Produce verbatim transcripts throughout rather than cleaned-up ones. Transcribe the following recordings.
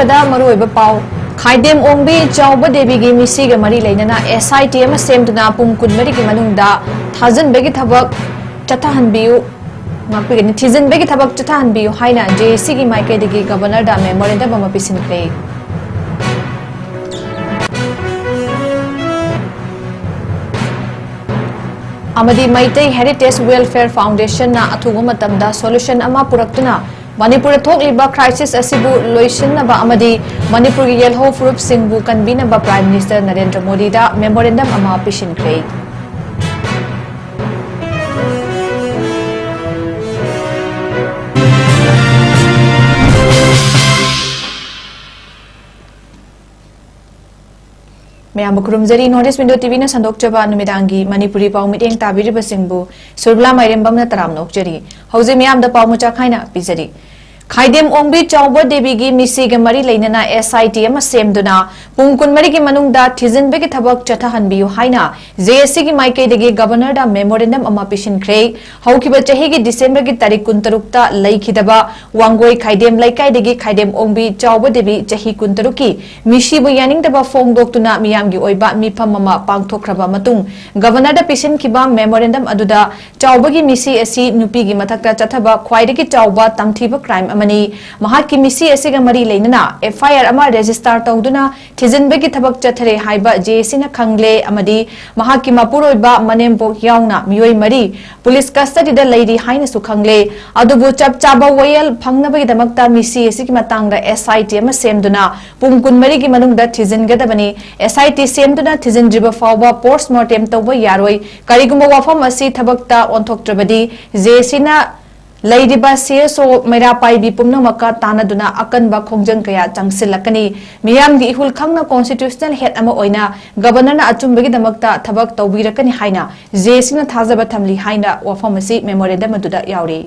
ꯗ ꯃꯔꯨꯑꯣꯏꯕ ꯄꯥꯎ꯫ ꯈꯥꯏꯗꯦꯝ ꯑꯣꯡꯕꯤ ꯆꯥꯎꯕ ꯗꯦꯕꯤꯒꯤ ꯃꯤꯁꯤꯒ ꯃꯔꯤ ꯂꯩꯅꯅ ꯑꯦꯁ ꯑꯥꯏ ꯇꯤ ꯑꯃ ꯁꯦꯝꯗꯨꯅ ꯄꯨꯡ ꯀꯨꯟꯃꯔꯤꯒꯤ ꯃꯅꯨꯡꯗ ꯊꯥꯖꯤꯟꯕꯒꯤ ꯊꯕꯛ ꯆꯠꯊꯍꯟꯕꯤꯌꯨ꯫ ꯉꯥꯛꯄꯤꯒꯅꯤ꯫ ꯊꯤꯖꯤꯟꯕꯒꯤ ꯊꯕꯛ ꯆꯠꯊꯍꯟꯕꯤꯌꯨ ꯍꯥꯏꯅ ꯖꯦ ꯑꯦ ꯁꯤꯒꯤ ꯃꯥꯏꯀꯩꯗꯒꯤ ꯒꯕꯔꯅꯔꯗ ꯃꯦꯃꯣꯔꯦꯟꯗꯝ ꯑꯃ ꯄꯤꯁꯤꯟꯈ꯭ꯔꯦ꯫ ꯑꯃꯗꯤ ꯃꯩꯇꯩ ꯍꯦꯔꯤꯇꯦꯖ ꯋꯦꯜꯐꯦꯌꯔ ꯐꯥꯎꯟꯗꯦꯁꯟꯅ ꯑꯊꯨꯕ ꯃꯇꯝꯗ ꯁꯣꯂꯨꯁꯟ ꯑꯃ ꯄꯨꯔꯛꯇꯨꯅ ꯃꯅꯤꯄꯨꯔꯗ ꯊꯣꯛꯂꯤꯕ ꯀ꯭ꯔꯥꯏꯁꯤꯁ ꯑꯁꯤꯕꯨ ꯂꯣꯏꯁꯤꯟꯅꯕ ꯑꯃꯗꯤ ꯃꯅꯤꯄꯨꯔꯒꯤ ꯌꯦꯜꯍꯧ ꯐꯨꯔꯨꯞꯁꯤꯡꯕꯨ ꯀꯟꯕꯤꯅꯕ ꯄ꯭ꯔꯥꯏꯝ ꯃꯤꯅꯤꯁꯇꯔ ꯅꯔꯦꯟꯗ꯭ꯔ ꯃꯣꯗꯤꯗ ꯃꯦꯃꯣꯔꯦꯟꯗꯝ ꯑꯃ ꯄꯤꯁꯤꯟꯈ꯭ꯔꯦ꯫ ꯃꯌꯥꯝꯕꯨ ꯈꯨꯔꯨꯝꯖꯔꯤ꯫ ꯅꯣꯔꯠ ꯏꯁ ꯋꯤꯟꯗꯣ ꯇꯤ ꯚꯤꯅ ꯁꯟꯗꯣꯛꯆꯕ ꯅꯨꯃꯤꯗꯥꯡꯒꯤ ꯃꯅꯤꯄꯨꯔꯤ ꯄꯥꯎ ꯃꯤꯠꯌꯦꯡ ꯇꯥꯕꯤꯔꯤꯕꯁꯤꯡꯕꯨ ꯁꯨꯔꯕꯂꯥ ꯃꯥꯏꯔꯦꯝꯕꯝꯅ ꯇꯔꯥꯝꯅ ꯑꯣꯛꯆꯔꯤ꯫ ꯍꯧꯖꯤꯛ ꯃꯤꯌꯥꯝꯗ ꯄꯥꯎ ꯃꯆꯥ ꯈꯥꯏꯅ ꯄꯤꯖꯔꯤ꯫ ꯈꯥꯏꯗꯦꯝ ꯑꯣꯡꯕꯤ ꯆꯥꯎꯕ ꯗꯦꯕꯤꯒꯤ ꯃꯤꯁꯤꯒ ꯃꯔꯤ ꯂꯩꯅꯅ ꯑꯦꯁ ꯑꯥꯏ ꯇꯤ ꯑꯃ ꯁꯦꯝꯗꯨꯅ ꯄꯨꯡ ꯀꯨꯟꯃꯔꯤꯒꯤ ꯃꯅꯨꯡꯗ ꯊꯤꯖꯤꯟꯕꯒꯤ ꯊꯕꯛ ꯆꯠꯊꯍꯟꯕꯤꯌꯨ ꯍꯥꯏꯅ ꯖꯦ ꯑꯦ ꯁꯤꯒꯤ ꯃꯥꯏꯀꯩꯗꯒꯤ ꯒꯕꯔꯅꯔꯗ ꯃꯦꯃꯣꯔꯦꯟꯗꯝ ꯑꯃ ꯄꯤꯁꯤꯟꯈ꯭ꯔꯦ꯫ ꯍꯧꯈꯤꯕ ꯆꯍꯤꯒꯤ ꯗꯤꯁꯦꯝꯕꯔꯒꯤ ꯇꯥꯔꯤꯛ ꯀꯨꯟꯇꯔꯨꯛꯇ ꯂꯩꯈꯤꯗꯕ ꯋꯥꯡꯒꯣꯏ ꯈꯥꯏꯗꯦꯝ ꯂꯩꯀꯥꯏꯗꯒꯤ ꯈꯥꯏꯗꯦꯝ ꯑꯣꯡꯕꯤ ꯆꯥꯎꯕ ꯗꯦꯕꯤ ꯆꯍꯤ ꯀꯨꯟꯇꯔꯨꯛꯀꯤ ꯃꯤꯁꯤꯕꯨ ꯌꯥꯅꯤꯡꯗꯕ ꯐꯣꯡꯗꯣꯛꯇꯨꯅ ꯃꯤꯌꯥꯝꯒꯤ ꯑꯣꯏꯕ ꯃꯤꯐꯝ ꯑꯃ ꯄꯥꯡꯊꯣꯛꯈ꯭ꯔꯕ ꯃꯇꯨꯡ ꯒꯕꯔꯅꯔꯗ ꯄꯤꯁꯤꯟꯈꯤꯕ ꯃꯦꯃꯣꯔꯦꯟꯗꯝ ꯑꯗꯨꯗ ꯆꯥꯎꯕꯒꯤ ꯃꯤꯁꯤ ꯑꯁꯤ ꯅꯨꯄꯤꯒꯤ ꯃꯊꯛꯇ ꯆꯠꯊꯕ ꯈ꯭ꯋꯥꯏꯗꯒꯤ ꯆꯥꯎꯕ ꯇꯝꯊꯤꯕ ꯀ꯭ꯔꯥꯏꯝ ꯑꯃꯅꯤ꯫ ꯃꯍꯥꯛꯀꯤ ꯃꯤꯁꯤ ꯑꯁꯤꯒ ꯃꯔꯤ ꯂꯩꯅꯅ ꯑꯦꯐ ꯑꯥꯏ ꯑꯥꯔ ꯑꯃ ꯔꯦꯖꯤꯁꯇꯥꯔ ꯇꯧꯗꯨꯅ ꯊꯤꯖꯤꯟꯕꯒꯤ ꯊꯕꯛ ꯆꯠꯊꯔꯦ ꯍꯥꯏꯕ ꯖꯦ ꯑꯦ ꯁꯤꯅ ꯈꯪꯂꯦ ꯑꯃꯗꯤ ꯃꯍꯥꯛꯀꯤ ꯃꯄꯨꯔꯣꯏꯕ ꯃꯅꯦꯝꯄꯣꯛ ꯌꯥꯎꯅ ꯃꯤꯑꯣꯏ ꯃꯔꯤ ꯄꯨꯂꯤꯁ ꯀꯁꯇꯗꯤꯗ ꯂꯩꯔꯤ ꯍꯥꯏꯅꯁꯨ ꯈꯪꯂꯦ꯫ ꯑꯗꯨꯕꯨ ꯆꯞ ꯆꯥꯕ ꯋꯥꯌꯦꯜ ꯐꯪꯅꯕꯒꯤꯗꯃꯛꯇ ꯃꯤꯁꯤ ꯑꯁꯤꯒꯤ ꯃꯇꯥꯡꯗ ꯑꯦꯁ ꯑꯥꯏ ꯇꯤ ꯑꯃ ꯁꯦꯝꯗꯨꯅ ꯄꯨꯡ ꯀꯨꯟꯃꯔꯤꯒꯤ ꯃꯅꯨꯡꯗ ꯊꯤꯖꯤꯟꯒꯗꯕꯅꯤ꯫ ꯑꯦꯁ ꯑꯥꯏ ꯇꯤ ꯁꯦꯝꯗꯨꯅ ꯊꯤꯖꯤꯟꯗ꯭ꯔꯤꯕ ꯐꯥꯎꯕ ꯄꯣꯁꯃꯣꯔꯇꯦꯝ ꯇꯧꯕ ꯌꯥꯔꯣꯏ꯫ ꯀꯔꯤꯒꯨꯝꯕ ꯋꯥꯐꯝ ꯑꯁꯤ ꯊꯕꯛꯇ ꯑꯣꯟꯊꯣꯛꯇ꯭ꯔꯕꯗꯤ ꯖꯦ ꯑꯦ ꯁꯤꯅ ꯂꯩꯔꯤꯕ ꯁꯤ ꯑꯦꯁ ꯑꯣ ꯃꯩꯔꯥ ꯄꯥꯏꯕꯤ ꯄꯨꯝꯅꯃꯛꯀ ꯇꯥꯟꯅꯗꯨꯅ ꯑꯀꯟꯕ ꯈꯣꯡꯖꯪ ꯀꯌꯥ ꯆꯪꯁꯤꯜꯂꯛꯀꯅꯤ꯫ ꯃꯤꯌꯥꯝꯒꯤ ꯏꯍꯨꯜ ꯈꯪꯅ ꯀꯣꯟꯁꯇꯤꯇ꯭ꯌꯨꯁꯅꯦꯜ ꯍꯦꯗ ꯑꯃ ꯑꯣꯏꯅ ꯒꯕꯔꯅꯔꯅ ꯑꯆꯨꯝꯕꯒꯤꯗꯃꯛꯇ ꯊꯕꯛ ꯇꯧꯕꯤꯔꯛꯀꯅꯤ ꯍꯥꯏꯅ ꯖꯦ ꯑꯦ ꯁꯤꯅ ꯊꯥꯖꯕ ꯊꯝꯂꯤ ꯍꯥꯏꯅ ꯋꯥꯐꯝ ꯑꯁꯤ ꯃꯦꯃꯣꯔꯦꯟꯗꯝ ꯑꯗꯨꯗ ꯌꯥꯎꯔꯤ꯫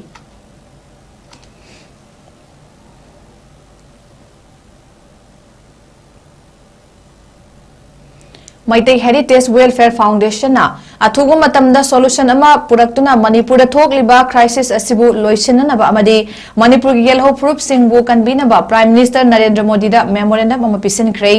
ꯃꯩꯇꯩ ꯍꯦꯔꯤꯇꯦꯖ ꯋꯦꯜꯐꯦꯌꯔ ꯐꯥꯎꯟꯗꯦꯁꯟꯅ ꯑꯊꯨꯕ ꯃꯇꯝꯗ solution ꯑꯃ ꯄꯨꯔꯛꯇꯨꯅ ꯃꯅꯤꯄꯨꯔꯗ ꯊꯣꯛꯂꯤꯕ crisis ꯑꯁꯤꯕꯨ ꯂꯣꯏꯁꯤꯟꯅꯅꯕ ꯑꯃꯗꯤ ꯃꯅꯤꯄꯨꯔꯒꯤ ꯌꯦꯜꯍꯧ ꯐꯨꯔꯨꯞꯁꯤꯡꯕꯨ ꯀꯟꯕꯤꯅꯕ Prime Minister ꯅꯔꯦꯟꯗ꯭ꯔ ꯃꯣꯗꯤꯗ memorandum ꯑꯃ ꯄꯤꯁꯤꯟꯈ꯭ꯔꯦ꯫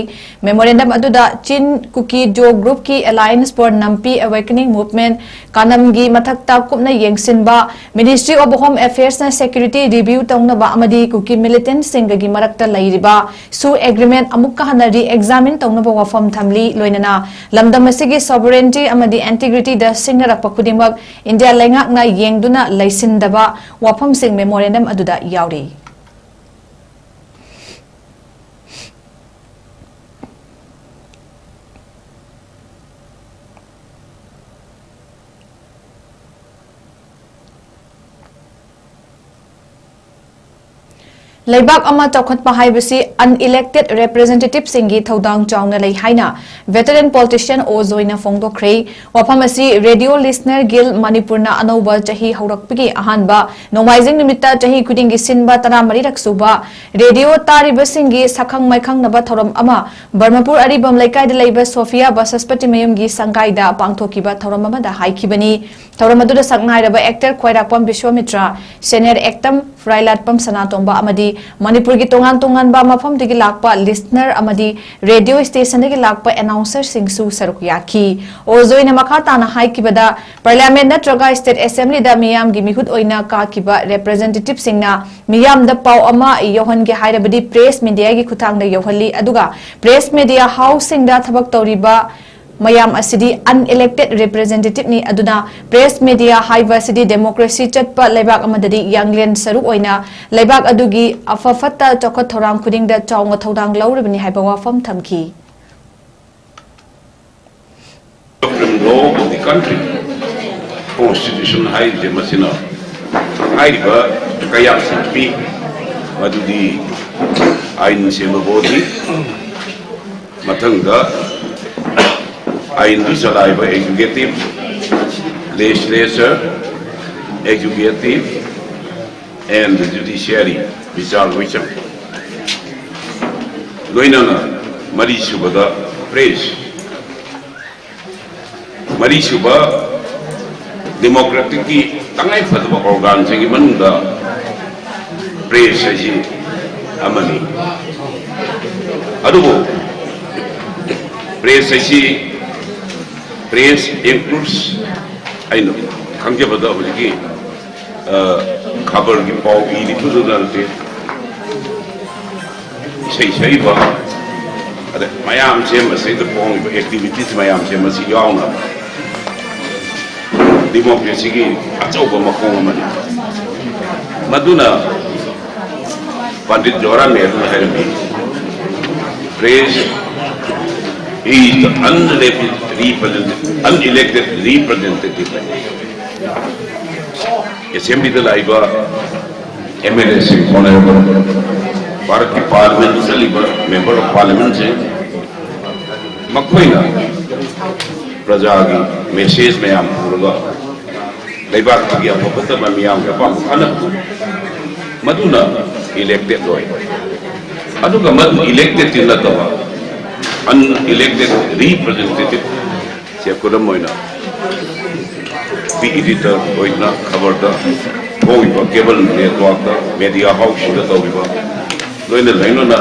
Memorandum ꯑꯗꯨꯗ ꯆꯤꯟ ꯀꯨꯀꯤ ꯖꯣ group ꯀꯤ Alliance for Nampi Awakening Movement, ꯀꯥꯅꯝꯒꯤ ꯃꯊꯛꯇ ꯀꯨꯞꯅ ꯌꯦꯡꯁꯤꯟꯕ Ministry of Home Affairs ꯅ security review ꯇꯧꯅꯕ ꯑꯃꯗꯤ ꯀꯨꯀꯤ militant ꯁꯤꯡꯒꯒꯤ ꯃꯔꯛꯇ ꯂꯩꯔꯤꯕ ꯁꯨ agreement ꯑꯃꯨꯛꯀ ꯍꯟꯅ re-examine ꯇꯧꯅꯕ ꯋꯥꯐꯝ ꯊꯝꯂꯤ꯫ ꯂꯣꯏꯅꯅ ꯂꯝꯗꯝ ꯑꯁꯤꯒꯤ sovereignty ꯑꯃꯗꯤ integrity ꯗ ꯁꯤꯡꯅꯔꯛꯄ ꯈꯨꯗꯤꯡꯃꯛ ꯏꯟꯗꯤꯌꯥ ꯂꯩꯉꯥꯛꯅ ꯌꯦꯡꯗꯨꯅ ꯂꯩꯁꯤꯟꯗꯕ ꯋꯥꯐꯝꯁꯤꯡ memorandum ꯑꯗꯨꯗ ꯌꯥꯎꯔꯤ꯫ ꯂꯩꯕꯥꯛ ꯑꯃ ꯆꯥꯎꯈꯠꯄ ꯍꯥꯏꯕꯁꯤ unelected representative ꯁꯤꯡꯒꯤ ꯊꯧꯗꯥꯡ ꯆꯥꯎꯅ ꯂꯩ ꯍꯥꯏꯅ veteran politician ꯑꯣ ꯖꯣꯏꯅ ꯐꯣꯡꯗꯣꯛꯈ꯭ꯔꯦ꯫ ꯋꯥꯐꯝ ꯑꯁꯤ Radio Listener Guild ꯃꯅꯤꯄꯨꯔꯅ ꯑꯅꯧꯕ ꯆꯍꯤ ꯍꯧꯔꯛꯄꯒꯤ ꯑꯍꯥꯟꯕ ꯅꯣꯡꯃꯥꯏꯖꯤꯡ ꯅꯨꯃꯤꯠꯇ ꯆꯍꯤ ꯈꯨꯗꯤꯡꯒꯤ ꯁꯤꯟꯕ ꯇꯔꯥꯃꯔꯤꯔꯛ ꯁꯨꯕ ꯔꯦꯗꯤꯑꯣ ꯇꯥꯔꯤꯕꯁꯤꯡꯒꯤ ꯁꯛꯈꯪ ꯃꯥꯏꯈꯪꯅꯕ ꯊꯧꯔꯝ ꯑꯃ ꯕ꯭ꯔꯍ꯭ꯃꯄꯨꯔ ꯑꯔꯤꯕꯝ ꯂꯩꯀꯥꯏꯗ ꯂꯩꯕ ꯁꯣꯐꯤꯌꯥ ꯕꯁꯁꯄꯇꯤ ꯃꯌꯨꯝꯒꯤ ꯁꯪꯒꯥꯏꯗ ꯄꯥꯡꯊꯣꯛꯈꯤꯕ ꯊꯧꯔꯝ ꯑꯃꯗ ꯍꯥꯏꯈꯤꯕꯅꯤ꯫ ꯊꯧꯔꯝ ꯑitterꯝ ꯑꯗꯨꯗ ꯁꯛꯅꯥꯏꯔꯕ actor ꯈ꯭ꯋꯥꯏꯔꯥꯛꯄꯝ ꯕꯤꯁ꯭ꯋꯥꯃꯤꯇ꯭ꯔ, senior actor ꯐꯨꯔꯥꯏꯂꯥꯠꯄꯝ ꯁꯅꯥꯇꯣꯝꯕ ꯑꯃꯗꯤ ꯃꯅꯤꯄꯨꯔꯒꯤ ꯇꯣꯉꯥꯟ ꯇꯣꯉꯥꯟꯕ ꯃꯐꯝꯗꯒꯤ ꯂꯥꯛꯄ listener ꯑꯃꯗꯤ radio station ꯗꯒꯤ ꯂꯥꯛꯄ announcer ꯁꯤꯡꯁꯨ ꯁꯔꯨꯛ ꯌꯥꯈꯤ꯫ ꯑꯣ ꯖꯣꯏꯅ ꯃꯈꯥ ꯇꯥꯅ ꯍꯥꯏꯈꯤꯕꯗ, Parliament ꯅꯠꯇ꯭ꯔꯒ State Assembly ꯗ ꯃꯤꯌꯥꯝꯒꯤ ꯃꯤꯍꯨꯠ ꯑꯣꯏꯅ ꯀꯥꯈꯤꯕ representative ꯁꯤꯡꯅ ꯃꯤꯌꯥꯝꯗ ꯄꯥꯎ ꯑꯃ ꯌꯧꯍꯟꯒꯦ ꯍꯥꯏꯔꯕꯗꯤ press media ꯒꯤ ꯈꯨꯠꯊꯥꯡꯗ ꯌꯧꯍꯜꯂꯤ, ꯑꯗꯨꯒ press media house ꯁꯤꯡꯗ ꯊꯕꯛ ꯇꯧꯔꯤꯕ ꯃꯌꯥꯝ ꯑꯁꯤꯗꯤ unelected representative ꯅꯤ꯫ ꯑꯗꯨꯅ press media ꯍꯥꯏꯕ ꯑꯁꯤꯗꯤ democracy ꯆꯠꯄ ꯂꯩꯕꯥꯛ ꯑꯃꯗꯗꯤ ꯌꯥꯡꯂꯦꯟ ꯁꯔꯨ ꯑꯣꯏꯅ ꯂꯩꯕꯥꯛ ꯑꯗꯨꯒꯤ ꯑꯐ ꯐꯠꯇ ꯆꯥꯎꯈꯠ ꯊꯧꯔꯥꯡ ꯈꯨꯗꯤꯡꯗ ꯆꯥꯎꯅ ꯊꯧꯗꯥꯡ ꯂꯧꯔꯤꯕꯅꯤ ꯍꯥꯏꯕ ꯋꯥꯐꯝ ꯊꯝꯈꯤ꯫ Supreme Law of the country, Constitution ꯍꯥꯏꯔꯤꯁꯦ ꯃꯁꯤꯅ ꯍꯥꯏꯔꯤꯕ ꯀꯌꯥꯝꯁꯤꯡ ꯄꯤ꯫ ꯃꯗꯨꯗꯤ ꯑꯥꯏꯟ ꯁꯦꯝꯕ body, ꯃꯊꯪꯗ ꯑꯥꯏꯟꯗꯨ ꯆꯂꯥꯏꯕ executive, legislature, executive and judiciary, ꯕꯤꯆꯥꯔ ꯂꯣꯏ ꯆꯪꯉꯤ꯫ ꯂꯣꯏꯅꯅ ꯃꯔꯤꯁꯨꯕꯗ press꯫ ꯃꯔꯤꯁꯨꯕ ꯗꯦꯃꯣꯀ꯭ꯔꯦꯇꯤꯛꯀꯤ ꯇꯉꯥꯏ ꯐꯗꯕ ꯑꯣꯔꯒꯥꯟꯁꯤꯡꯒꯤ ꯃꯅꯨꯡꯗ ꯄ꯭ꯔꯦꯁ ꯍꯥꯏꯁꯤ ꯑꯃꯅꯤ꯫ ꯑꯗꯨꯕꯨ ꯄ꯭ꯔꯦꯁ ꯍꯥꯏꯁꯤ, ꯄ꯭ꯔꯦꯁ ꯏꯟꯀ꯭ꯂꯨꯗꯁ, ꯑꯩꯅ ꯈꯪꯖꯕꯗ ꯍꯧꯖꯤꯛꯀꯤ ꯑ, ꯈꯕꯔꯒꯤ ꯄꯥꯎ ꯏꯔꯤꯕꯗꯨꯗ ꯅꯠꯇꯦ, ꯏꯁꯩ ꯁꯛꯏꯕ, ꯑꯗ ꯃꯌꯥꯝꯁꯦ, ꯃꯁꯤꯗ ꯄꯣꯡꯉꯤꯕ ꯑꯦꯛꯇꯤꯚꯤꯇꯤꯁ ꯃꯌꯥꯝꯁꯦ, ꯃꯁꯤ ꯌꯥꯎꯅ ꯗꯤꯃꯣꯀ꯭ꯔꯦꯁꯤꯒꯤ ꯑꯆꯧꯕ ꯃꯈꯣꯡ ꯑꯃꯅꯤ꯫ ꯃꯗꯨꯅ ꯄꯟꯗꯤꯠ ꯖꯋꯥꯍꯔꯂꯥꯜ ꯅꯦꯍꯔꯨꯅ ꯍꯥꯏꯔꯝꯃꯤ, "Press is the unelected representative, unelected representative." ꯑꯦꯁꯦꯝꯕ꯭ꯂꯤꯗ ꯂꯥꯛꯏꯕ ꯑꯦꯝ ꯑꯦꯜ ꯑꯦꯁꯤꯡ, ꯑꯣꯅꯔꯦꯕꯜ, ꯚꯥꯔꯠꯀꯤ ꯄꯥꯔꯂꯤꯌꯥꯃꯦꯟꯗ ꯆꯠꯂꯤꯕ ꯃꯦꯝꯕꯔ ꯑꯣꯐ ꯄꯥꯔꯂꯤꯌꯥꯃꯦꯟꯁꯤꯡ, ꯃꯈꯣꯏꯅ ꯄ꯭ꯔꯖꯥꯒꯤ ꯃꯦꯁꯦꯖ ꯃꯌꯥꯝ ꯄꯨꯔꯒ ꯂꯩꯕꯥꯛꯇꯨꯒꯤ ꯑꯐ ꯐꯠꯇꯕ ꯃꯤꯌꯥꯝꯒꯤ ꯑꯄꯥꯝꯕ ꯈꯟꯅ, ꯃꯗꯨꯅ ꯏꯂꯦꯛꯇꯦꯠ ꯑꯣꯏ꯫ ꯑꯗꯨꯒ ꯃꯗꯨ ꯏꯂꯦꯛꯇꯦꯠꯇꯤ ꯅꯠꯇꯕ, ꯑꯟꯏꯂꯦꯛꯇꯦꯠ ꯔꯤꯄ꯭ꯔꯖꯦꯟꯇꯦꯇꯤꯞ ꯁꯦ, ꯈꯨꯗꯝ ꯑꯣꯏꯅ, ꯄꯤ ꯏꯗꯤꯇꯔ ꯑꯣꯏꯅ ꯈꯕꯔꯗ ꯊꯣꯛꯏꯕ ꯀꯦꯕꯜ ꯅꯦꯠꯋꯥꯔꯛꯇ, ꯃꯦꯗꯤꯌꯥ ꯍꯥꯎꯁꯁꯤꯡꯗ ꯇꯧꯔꯤꯕ, ꯂꯣꯏꯅ ꯂꯣꯏꯅꯅ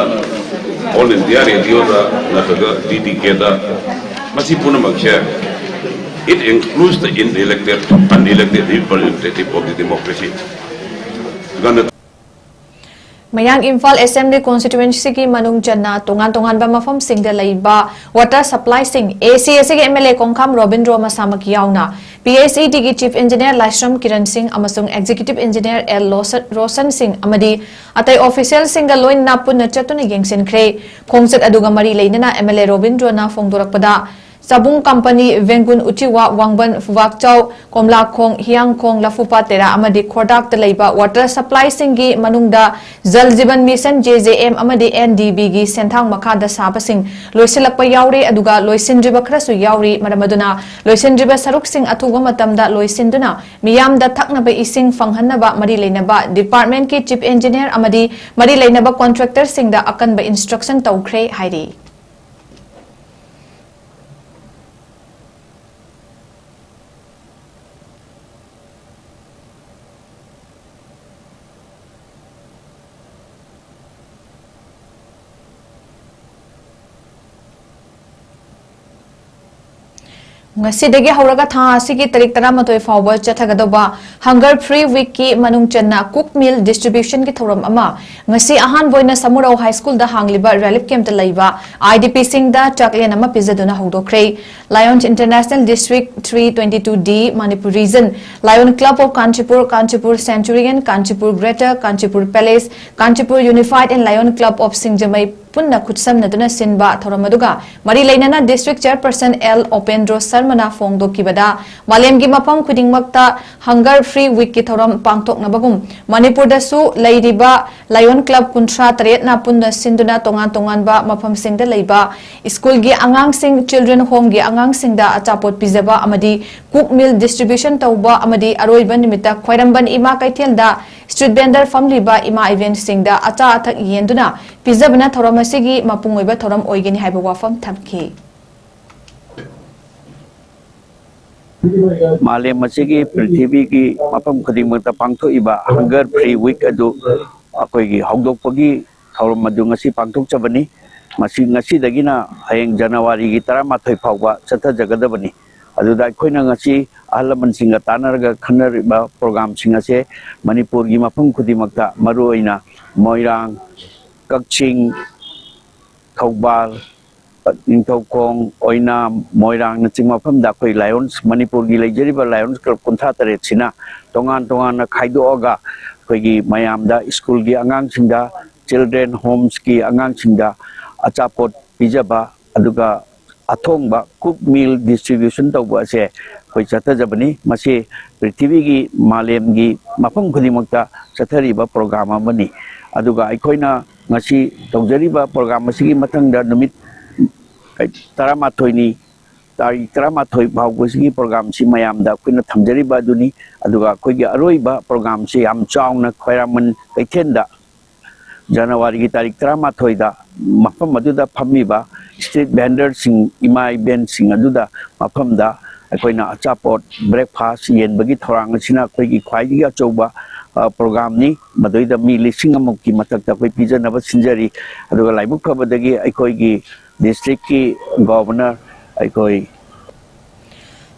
ꯑꯣꯜ ꯏꯟꯗꯤꯌꯥ ꯔꯦꯗꯤꯑꯣꯗ ꯅꯠꯇ꯭ꯔꯒ ꯗꯤ ꯗꯤ ꯀꯦꯗ, ꯃꯁꯤ ꯄꯨꯝꯅꯃꯛꯁꯦ it includes the unelected, unelected representative of the democracy. ꯃꯌꯥꯡ ꯏꯝꯐꯥꯜ ꯑꯦꯁꯦꯝꯕ꯭ꯂꯤ ꯀꯣꯟꯁꯇꯤꯇ꯭ꯋꯦꯟꯁꯤꯒꯤ ꯃꯅꯨꯡ ꯆꯟꯅ ꯇꯣꯉꯥꯟ ꯇꯣꯉꯥꯟꯕ ꯃꯐꯝꯁꯤꯡꯗ ꯂꯩꯕ ꯋꯥꯇꯔ ꯁꯄ꯭ꯂꯥꯏꯁꯤꯡ, ꯑꯦ ꯁꯤ ꯑꯦꯁꯤꯒꯤ ꯑꯦꯝ ꯑꯦꯜ ꯑꯦ ꯀꯣꯡꯈꯥꯝ ꯔꯣꯕꯤꯟꯗ꯭ꯔꯣ ꯃꯁꯥꯃꯛ ꯌꯥꯎꯅ, P H E ꯗꯤꯒꯤ chief engineer ꯂꯥꯏꯁ꯭ꯔꯝ ꯀꯤꯔꯟ ꯁꯤꯡ ꯑꯃꯁꯨꯡ executive engineer L lotion-, Roshan ꯁꯤꯡ ꯑꯃꯗꯤ ꯑꯇꯩ ꯑꯣꯐꯤꯁꯤꯌꯦꯜꯁꯤꯡꯒ ꯂꯣꯏꯅꯅ ꯄꯨꯟꯅ ꯆꯠꯇꯨꯅ ꯌꯦꯡꯁꯤꯟꯈ꯭ꯔꯦ꯫ ꯈꯣꯡꯆꯠ ꯑꯗꯨꯒ ꯃꯔꯤ ꯂꯩꯅꯅ ꯑꯦꯝ ꯑꯦꯜ ꯑꯦ ꯔꯣꯕꯤꯟꯗ꯭ꯔꯣꯅ ꯐꯣꯡꯗꯣꯔꯛꯄꯗ, ꯆꯥꯕꯨꯡ ꯀꯝꯄꯅꯤ, ꯚꯦꯡꯒꯨꯟ, ꯎꯆꯤꯋꯥ, ꯋꯥꯡꯕꯟ, ꯐꯨꯕꯥꯛꯆꯥꯎ, ꯀꯣꯝꯂꯥꯈꯣꯡ, ꯍꯤꯌꯥꯡꯈꯣꯡ, ꯂꯐꯨꯄꯥꯠ ꯇꯦꯔꯥ ꯑꯃꯗꯤ ꯈꯣꯔꯗꯥꯛꯇ ꯂꯩꯕ ꯋꯥꯇꯔ ꯁꯄ꯭ꯂꯥꯏꯁꯤꯡꯒꯤ ꯃꯅꯨꯡꯗ ꯖꯜ ꯖꯤꯕꯟ ꯃꯤꯁꯟ, ꯖꯦ ꯖꯦ ꯑꯦꯝ, ꯑꯃꯗꯤ ꯑꯦꯟ ꯗꯤ ꯕꯤꯒꯤ ꯁꯦꯟꯊꯥꯡ ꯃꯈꯥꯗ ꯁꯥꯕꯁꯤꯡ ꯂꯣꯏꯁꯤꯜꯂꯛꯄ ꯌꯥꯎꯔꯦ, ꯑꯗꯨꯒ ꯂꯣꯏꯁꯤꯟꯗ꯭ꯔꯤꯕ ꯈꯔꯁꯨ ꯌꯥꯎꯔꯤ꯫ ꯃꯔꯝ ꯑꯗꯨꯅ ꯂꯣꯏꯁꯤꯟꯗ꯭ꯔꯤꯕ ꯁꯔꯨꯛꯁꯤꯡ ꯑꯊꯨꯕ ꯃꯇꯝꯗ ꯂꯣꯏꯁꯤꯟꯗꯨꯅ ꯃꯤꯌꯥꯝꯗ ꯊꯛꯅꯕ ꯏꯁꯤꯡ ꯐꯪꯍꯟꯅꯕ ꯃꯔꯤ ꯂꯩꯅꯕ ꯗꯤꯄꯥꯔꯠꯃꯦꯟꯠꯀꯤ ꯆꯤꯐ ꯏꯟꯖꯤꯅꯤꯌꯔ ꯑꯃꯗꯤ ꯃꯔꯤ ꯂꯩꯅꯕ ꯀꯣꯟꯇ꯭ꯔꯦꯛꯇꯔꯁꯤꯡꯗ ꯑꯀꯟꯕ ꯏꯟꯁꯇ꯭ꯔꯛꯁꯟ ꯇꯧꯈ꯭ꯔꯦ ꯍꯥꯏꯔꯤ꯫ ꯉꯁꯤꯗꯒꯤ ꯍꯧꯔꯒ ꯊꯥ ꯑꯁꯤꯒꯤ ꯇꯥꯔꯤꯛ ꯇꯔꯥꯃꯥꯊꯣꯏ ꯐꯥꯎꯕ ꯆꯠꯊꯒꯗꯧꯕ Hunger Free Weekꯀꯤ ꯃꯅꯨꯡ ꯆꯟꯅ Cook Meal Distributionꯒꯤ ꯊꯧꯔꯝ ꯑꯃ ꯉꯁꯤ ꯑꯍꯥꯟꯕ ꯑꯣꯏꯅ ꯁꯃꯨꯔꯧ High Schoolꯗ ꯍꯥꯡꯂꯤꯕ relief campꯇ ꯂꯩꯕ IDPꯁꯤꯡꯗ ꯆꯥꯛꯂꯦꯟ ꯑꯃ ꯄꯤꯖꯗꯨꯅ ꯍꯧꯗꯣꯛꯈ꯭ꯔꯦ꯫ Lions International District three twenty-two D, Manipur Region, Lion Club of Kanchipur, Kanchipur Centurion, Kanchipur Greater, Kanchipur Palace, Kanchipur Unified and Lion Club of Singjamei ꯄꯨꯟꯅ ꯈꯨꯠꯁꯝꯅꯗꯨꯅ ꯁꯤꯟꯕ ꯊꯧꯔꯝ ꯑꯗꯨꯒ ꯃꯔꯤ ꯂꯩꯅꯅ District Chairperson L Opendro Sharmana ꯐꯣꯡꯗꯣꯛꯈꯤꯕꯗ, ꯃꯥꯂꯦꯝꯒꯤ ꯃꯐꯝ ꯈꯨꯗꯤꯡꯃꯛꯇ Hunger Free Weekꯀꯤ ꯊꯧꯔꯝ ꯄꯥꯡꯊꯣꯛꯅꯕꯒꯨꯝ ꯃꯅꯤꯄꯨꯔꯗꯁꯨ ꯂꯩꯔꯤꯕ Lion Club ꯀꯨꯟꯊ꯭ꯔꯥ ꯇꯔꯦꯠꯅ ꯄꯨꯟꯅ ꯁꯤꯟꯗꯨꯅ ꯇꯣꯉꯥꯟ ꯇꯣꯉꯥꯟꯕ ꯃꯐꯝꯁꯤꯡꯗ ꯂꯩꯕ ꯁ꯭ꯀꯨꯜꯒꯤ ꯑꯉꯥꯡꯁꯤꯡ, Children Homeꯒꯤ ꯑꯉꯥꯡꯁꯤꯡꯗ ꯑꯆꯥꯄꯣꯠ ꯄꯤꯖꯕ ꯑꯃꯗꯤ Cook Meal Distribution ꯇꯧꯕ ꯑꯃꯗꯤ ꯑꯔꯣꯏꯕ ꯅꯨꯃꯤꯠꯇ ꯈ꯭ꯋꯥꯏꯔꯝꯕꯟ ꯏꯃꯥ ꯀꯩꯊꯦꯜꯗ street vendor ꯐꯝꯂꯤꯕ ꯏꯃꯥ ꯏꯕꯦꯟꯁꯤꯡꯗ ꯑꯆꯥ ꯑꯊꯛ ꯌꯦꯟꯗꯨꯅ ꯄꯤꯖꯕꯅ ꯊꯧꯔꯝ ꯑꯁꯤꯒꯤ ꯃꯄꯨꯡ ꯑꯣꯏꯕ ꯊꯧꯔꯝ ꯑꯣꯏꯒꯅꯤ ꯍꯥꯏꯕ ꯋꯥꯐꯝ ꯊꯝꯈꯤ꯫ ꯃꯥꯂꯦꯝ ꯑꯁꯤꯒꯤ, ꯄ꯭ꯔꯤꯊꯤꯕꯤꯒꯤ ꯃꯐꯝ ꯈꯨꯗꯤꯡꯃꯛꯇ ꯄꯥꯡꯊꯣꯛꯏꯕ Hunger Free Week ꯑꯗꯨ ꯑꯩꯈꯣꯏꯒꯤ ꯍꯧꯗꯣꯛꯄꯒꯤ ꯊꯧꯔꯝ ꯑꯗꯨ ꯉꯁꯤ ꯄꯥꯡꯊꯣꯛꯆꯕꯅꯤ꯫ ꯃꯁꯤ ꯉꯁꯤꯗꯒꯤꯅ ꯍꯌꯦꯡ ꯖꯅꯋꯥꯔꯤꯒꯤ ꯇꯔꯥꯃꯥꯊꯣꯏ ꯐꯥꯎꯕ ꯆꯠꯊꯖꯒꯗꯕꯅꯤ꯫ ꯑꯗꯨꯗ ꯑꯩꯈꯣꯏꯅ ꯉꯁꯤ ꯑꯍꯜ ꯂꯃꯟꯁꯤꯡꯒ ꯇꯥꯟꯅꯔꯒ ꯈꯟꯅꯔꯤꯕ programꯁꯤꯡ ꯑꯁꯦ ꯃꯅꯤꯄꯨꯔꯒꯤ ꯃꯐꯝ ꯈꯨꯗꯤꯡꯃꯛꯇ, ꯃꯔꯨꯑꯣꯏꯅ ꯃꯣꯏꯔꯥꯡ, ꯀꯛꯆꯤꯡ, ꯊꯧꯕꯥꯜ, ꯅꯤꯡꯊꯧꯈꯣꯡ, ꯑꯣꯏꯅꯥꯝ, ꯃꯣꯏꯔꯥꯡꯅꯆꯤꯡꯕ ꯃꯐꯝꯗ ꯑꯩꯈꯣꯏ Lions, ꯃꯅꯤꯄꯨꯔꯒꯤ ꯂꯩꯖꯔꯤꯕ Lions Club ꯀꯨꯟꯊ꯭ꯔꯥ ꯇꯔꯦꯠꯁꯤꯅ ꯇꯣꯉꯥꯟ ꯇꯣꯉꯥꯟꯅ ꯈꯥꯏꯗꯣꯛꯑꯒ ꯑꯩꯈꯣꯏꯒꯤ ꯃꯌꯥꯝꯗ, ꯁ꯭ꯀꯨꯜꯒꯤ ꯑꯉꯥꯡꯁꯤꯡꯗ, Children Homesꯀꯤ ꯑꯉꯥꯡꯁꯤꯡꯗ ꯑꯆꯥꯄꯣꯠ ꯄꯤꯖꯕ, ꯑꯗꯨꯒ ꯑꯊꯣꯡꯕ Cook Meal Distribution ꯇꯧꯕ ꯑꯁꯦ ꯑꯩꯈꯣꯏ ꯆꯠꯊꯖꯕꯅꯤ꯫ ꯃꯁꯤ ꯄ꯭ꯔꯤꯊꯤꯕꯤꯒꯤ, ꯃꯥꯂꯦꯝꯒꯤ ꯃꯐꯝ ꯈꯨꯗꯤꯡꯃꯛꯇ ꯆꯠꯊꯔꯤꯕ program ꯑꯃꯅꯤ꯫ ꯑꯗꯨꯒ ꯑꯩꯈꯣꯏꯅ ꯉꯁꯤ ꯇꯧꯖꯔꯤꯕ program ꯑꯁꯤꯒꯤ ꯃꯊꯪꯗ ꯅꯨꯃꯤꯠ ꯇꯔꯥꯃꯥꯊꯣꯏꯅꯤ, ꯇꯥꯔꯤꯛ ꯇꯔꯥꯃꯥꯊꯣꯏ ꯐꯥꯎꯕꯁꯤꯒꯤ programꯁꯤ ꯃꯌꯥꯝꯗ ꯑꯩꯈꯣꯏꯅ ꯊꯝꯖꯔꯤꯕ ꯑꯗꯨꯅꯤ꯫ ꯑꯗꯨꯒ ꯑꯩꯈꯣꯏꯒꯤ ꯑꯔꯣꯏꯕ programꯁꯤ ꯌꯥꯝ ꯆꯥꯎꯅ ꯈ꯭ꯋꯥꯏꯔꯥꯡꯕꯟ ꯀꯩꯊꯦꯜꯗ ꯖꯅꯋꯥꯔꯤꯒꯤ ꯇꯥꯔꯤꯛ ꯇꯔꯥꯃꯥꯊꯣꯏꯗ ꯃꯐꯝ ꯑꯗꯨꯗ ꯐꯝꯃꯤꯕ street vendorꯁꯤꯡ, ꯏꯃꯥ ꯏꯕꯦꯟꯁꯤꯡ ꯑꯗꯨꯗ ꯃꯐꯝꯗ ꯑꯩꯈꯣꯏꯅ ꯑꯆꯥꯄꯣꯠ, breakfast ꯌꯦꯟꯕꯒꯤ ꯊꯧꯔꯥꯡ ꯑꯁꯤꯅ ꯑꯩꯈꯣꯏꯒꯤ ꯈ꯭ꯋꯥꯏꯗꯒꯤ ꯑꯆꯧꯕ, ꯑ, programꯅꯤ꯫ ꯃꯗꯨꯏꯗ ꯃꯤ ꯂꯤꯁꯤꯡ ꯑꯃꯃꯨꯛꯀꯤ ꯃꯊꯛꯇ ꯑꯩꯈꯣꯏ ꯄꯤꯖꯅꯕ ꯁꯤꯟꯖꯔꯤ꯫ ꯑꯗꯨꯒ ꯂꯥꯏꯕꯛ ꯐꯕꯗꯒꯤ ꯑꯩꯈꯣꯏꯒꯤ districtꯀꯤ governor, ꯑꯩꯈꯣꯏ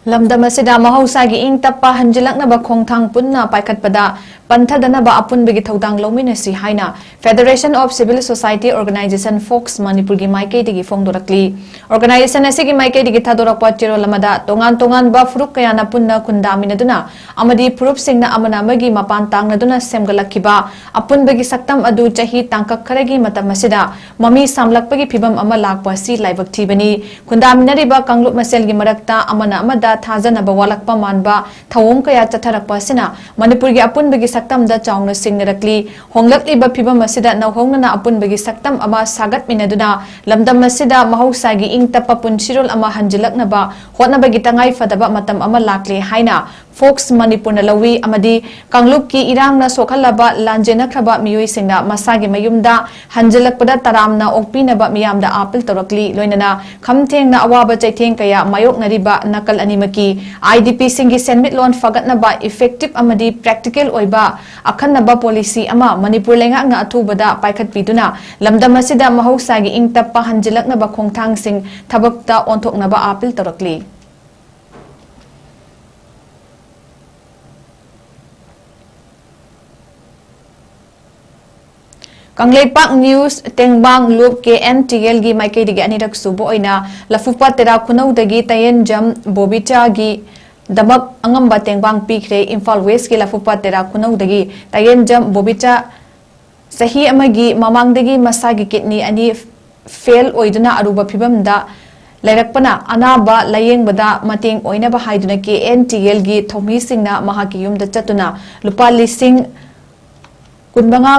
ꯂꯝꯗꯝ ꯑꯁꯤꯗ ꯃꯍꯧꯁꯥꯒꯤ ꯏꯪ ꯇꯞꯄ ꯍꯟꯖꯤꯜꯂꯛꯅꯕ ꯈꯣꯡꯊꯥꯡ ꯄꯨꯟꯅ ꯄꯥꯏꯈꯠꯄꯗ ꯄꯟꯊꯗꯅꯕ ꯑꯄꯨꯟꯕꯒꯤ ꯊꯧꯗꯥꯡ ꯂꯧꯃꯤꯟꯅꯁꯤ ꯍꯥꯏꯅ Federation of Civil Society Organization, FOCS, ꯃꯅꯤꯄꯨꯔꯒꯤ ꯃꯥꯏꯀꯩꯗꯒꯤ ꯐꯣꯡꯗꯣꯔꯛꯂꯤ꯫ Organization ꯑꯁꯤꯒꯤ ꯃꯥꯏꯀꯩꯗꯒꯤ ꯊꯥꯗꯣꯔꯛꯄ ꯆꯦꯔꯣꯜ ꯑꯃꯗ ꯇꯣꯉꯥꯟ ꯇꯣꯉꯥꯟꯕ ꯐꯨꯔꯨꯞ ꯀꯌꯥꯅ ꯄꯨꯟꯅ ꯈꯨꯟꯗꯥꯃꯤꯟꯅꯗꯨꯅ ꯑꯃꯗꯤ ꯐꯨꯔꯨꯞꯁꯤꯡꯅ ꯑꯃꯅ ꯑꯃꯒꯤ ꯃꯄꯥꯟ ꯇꯥꯡꯅꯗꯨꯅ ꯁꯦꯝꯒꯠꯂꯛꯈꯤꯕ ꯑꯄꯨꯟꯕꯒꯤ ꯁꯛꯇꯝ ꯑꯗꯨ ꯆꯍꯤ ꯇꯥꯡꯀꯛ ꯈꯔꯒꯤ ꯃꯇꯝ ꯑꯁꯤꯗ ꯃꯃꯤ ꯁꯥꯝꯂꯛꯄꯒꯤ ꯐꯤꯕꯝ ꯑꯃ ꯂꯥꯛꯄ ꯑꯁꯤ ꯂꯥꯏꯕꯛ ꯊꯤꯕꯅꯤ꯫ ꯈꯨꯟꯗꯥꯃꯤꯟꯅꯔꯤꯕ ꯀꯥꯡꯂꯨꯞ ꯃꯁꯦꯜꯒꯤ ꯃꯔꯛꯇ ꯑꯃꯅ ꯑꯃꯗ ꯊꯥꯖꯅꯕ ꯋꯥꯠꯂꯛꯄ ꯃꯥꯟꯕ ꯊꯧꯑꯣꯡ ꯀꯌꯥ ꯆꯠꯊꯔꯛꯄ ꯑꯁꯤꯅ ꯃꯅꯤꯄꯨꯔꯒꯤ ꯑꯄꯨꯟꯕꯒꯤ ꯁꯛꯇꯝꯗ ꯆꯥꯎꯅ ꯁꯤꯡꯅꯔꯛꯂꯤ꯫ ꯍꯣꯡꯂꯛꯂꯤꯕ ꯐꯤꯕꯝ ꯑꯁꯤꯗ ꯅꯧꯍꯧꯅꯅ ꯑꯄꯨꯟꯕꯒꯤ ꯁꯛꯇꯝ ꯑꯃ ꯁꯥꯒꯠꯃꯤꯟꯅꯗꯨꯅ ꯂꯝꯗꯝ ꯑꯁꯤꯗ ꯃꯍꯧꯁꯥꯒꯤ ꯏꯪ ꯇꯞꯄ ꯄꯨꯟꯁꯤꯔꯣꯜ ꯑꯃ ꯍꯟꯖꯤꯜꯂꯛꯅꯕ ꯍꯣꯠꯅꯕꯒꯤ ꯇꯉꯥꯏ ꯐꯗꯕ ꯃꯇꯝ ꯑꯃ ꯂꯥꯛꯂꯦ ꯍꯥꯏꯅ ꯐꯣꯛꯁ ꯃꯅꯤꯄꯨꯔꯅ ꯂꯧꯏ ꯑꯃꯗꯤ ꯀꯥꯡꯂꯨꯞꯀꯤ ꯏꯔꯥꯡꯅ ꯁꯣꯛꯍꯜꯂꯕ ꯂꯥꯟꯖꯦꯟꯅꯈ꯭ꯔꯕ ꯃꯤꯑꯣꯏꯁꯤꯡꯅ ꯃꯁꯥꯒꯤ ꯃꯌꯨꯝꯗ ꯍꯟꯖꯤꯜꯂꯛꯄꯗ ꯇꯔꯥꯝꯅ ꯑꯣꯛꯄꯤꯅꯕ ꯃꯤꯌꯥꯝꯗ ꯑꯥꯄꯤꯜ ꯇꯧꯔꯛꯂꯤ꯫ ꯂꯣꯏꯅꯅ ꯈꯝ ꯊꯦꯡꯅ ꯑꯋꯥꯕ ꯆꯩꯊꯦꯡ ꯀꯌꯥ ꯃꯥꯌꯣꯛꯅꯔꯤꯕ ꯅꯥꯀꯜ ꯑꯅꯤꯃꯛꯀꯤ IDPꯁꯤꯡꯒꯤ ꯁꯦꯟꯃꯤꯠꯂꯣꯟ ꯐꯒꯠꯅꯕ effective ꯑꯃꯗꯤ practical ꯑꯣꯏꯕ ꯑꯈꯟꯅꯕ policy ꯑꯃ ꯃꯅꯤꯄꯨꯔ ꯂꯩꯉꯥꯛꯅ ꯑꯊꯨꯕꯗ ꯄꯥꯏꯈꯠꯄꯤꯗꯨꯅ ꯂꯝꯗꯝ ꯑꯁꯤꯗ ꯃꯍꯧꯁꯥꯒꯤ ꯏꯪ ꯇꯞꯄ ꯍꯟꯖꯤꯜꯂꯛꯅꯕ ꯈꯣꯡꯊꯥꯡꯁꯤꯡ ꯊꯕꯛꯇ ꯑꯣꯟꯊꯣꯛꯅꯕ ꯑꯥꯄꯤꯜ ꯇꯧꯔꯛꯂꯤ꯫ ꯀꯪꯂꯩꯄꯥꯛ ꯅ꯭ꯌꯨꯁ, ꯇꯦꯡꯕꯥꯡ ꯂꯨꯞ KNTLꯒꯤ ꯃꯥꯏꯀꯩꯗꯒꯤ ꯑꯅꯤꯔꯛ ꯁꯨꯕ ꯑꯣꯏꯅ ꯂꯐꯨꯄꯥꯠ ꯇꯦꯔꯥ ꯈꯨꯅꯧꯗꯒꯤ ꯇꯥꯌꯦꯟꯖꯝ ꯕꯣꯕꯤꯆꯥꯒꯤ ꯗꯃꯛ ꯑꯉꯝꯕ ꯇꯦꯡꯕꯥꯡ ꯄꯤꯈ꯭ꯔꯦ꯫ ꯏꯝꯐꯥꯜ ꯋꯦꯁꯀꯤ ꯂꯐꯨꯄꯥꯠ ꯇꯦꯔꯥ ꯈꯨꯅꯧꯗꯒꯤ ꯇꯥꯌꯦꯟꯖꯝ ꯕꯣꯕꯤꯆꯥ ꯆꯍꯤ ꯑꯃꯒꯤ ꯃꯃꯥꯡꯗꯒꯤ ꯃꯁꯥꯒꯤ kidney ꯑꯅꯤ fail ꯑꯣꯏꯗꯨꯅ ꯑꯔꯨꯕ ꯐꯤꯕꯝꯗ ꯂꯩꯔꯛꯄꯅ ꯑꯅꯥꯕ ꯂꯥꯌꯦꯡꯕꯗ ꯃꯇꯦꯡ ꯑꯣꯏꯅꯕ ꯍꯥꯏꯗꯨꯅ KNTLꯒꯤ ꯊꯧꯃꯤꯁꯤꯡꯅ ꯃꯍꯥꯛꯀꯤ ꯌꯨꯝꯗ ꯆꯠꯇꯨꯅ ꯂꯨꯄꯥ ꯂꯤꯁꯤꯡ ꯀꯨꯟꯃꯉꯥ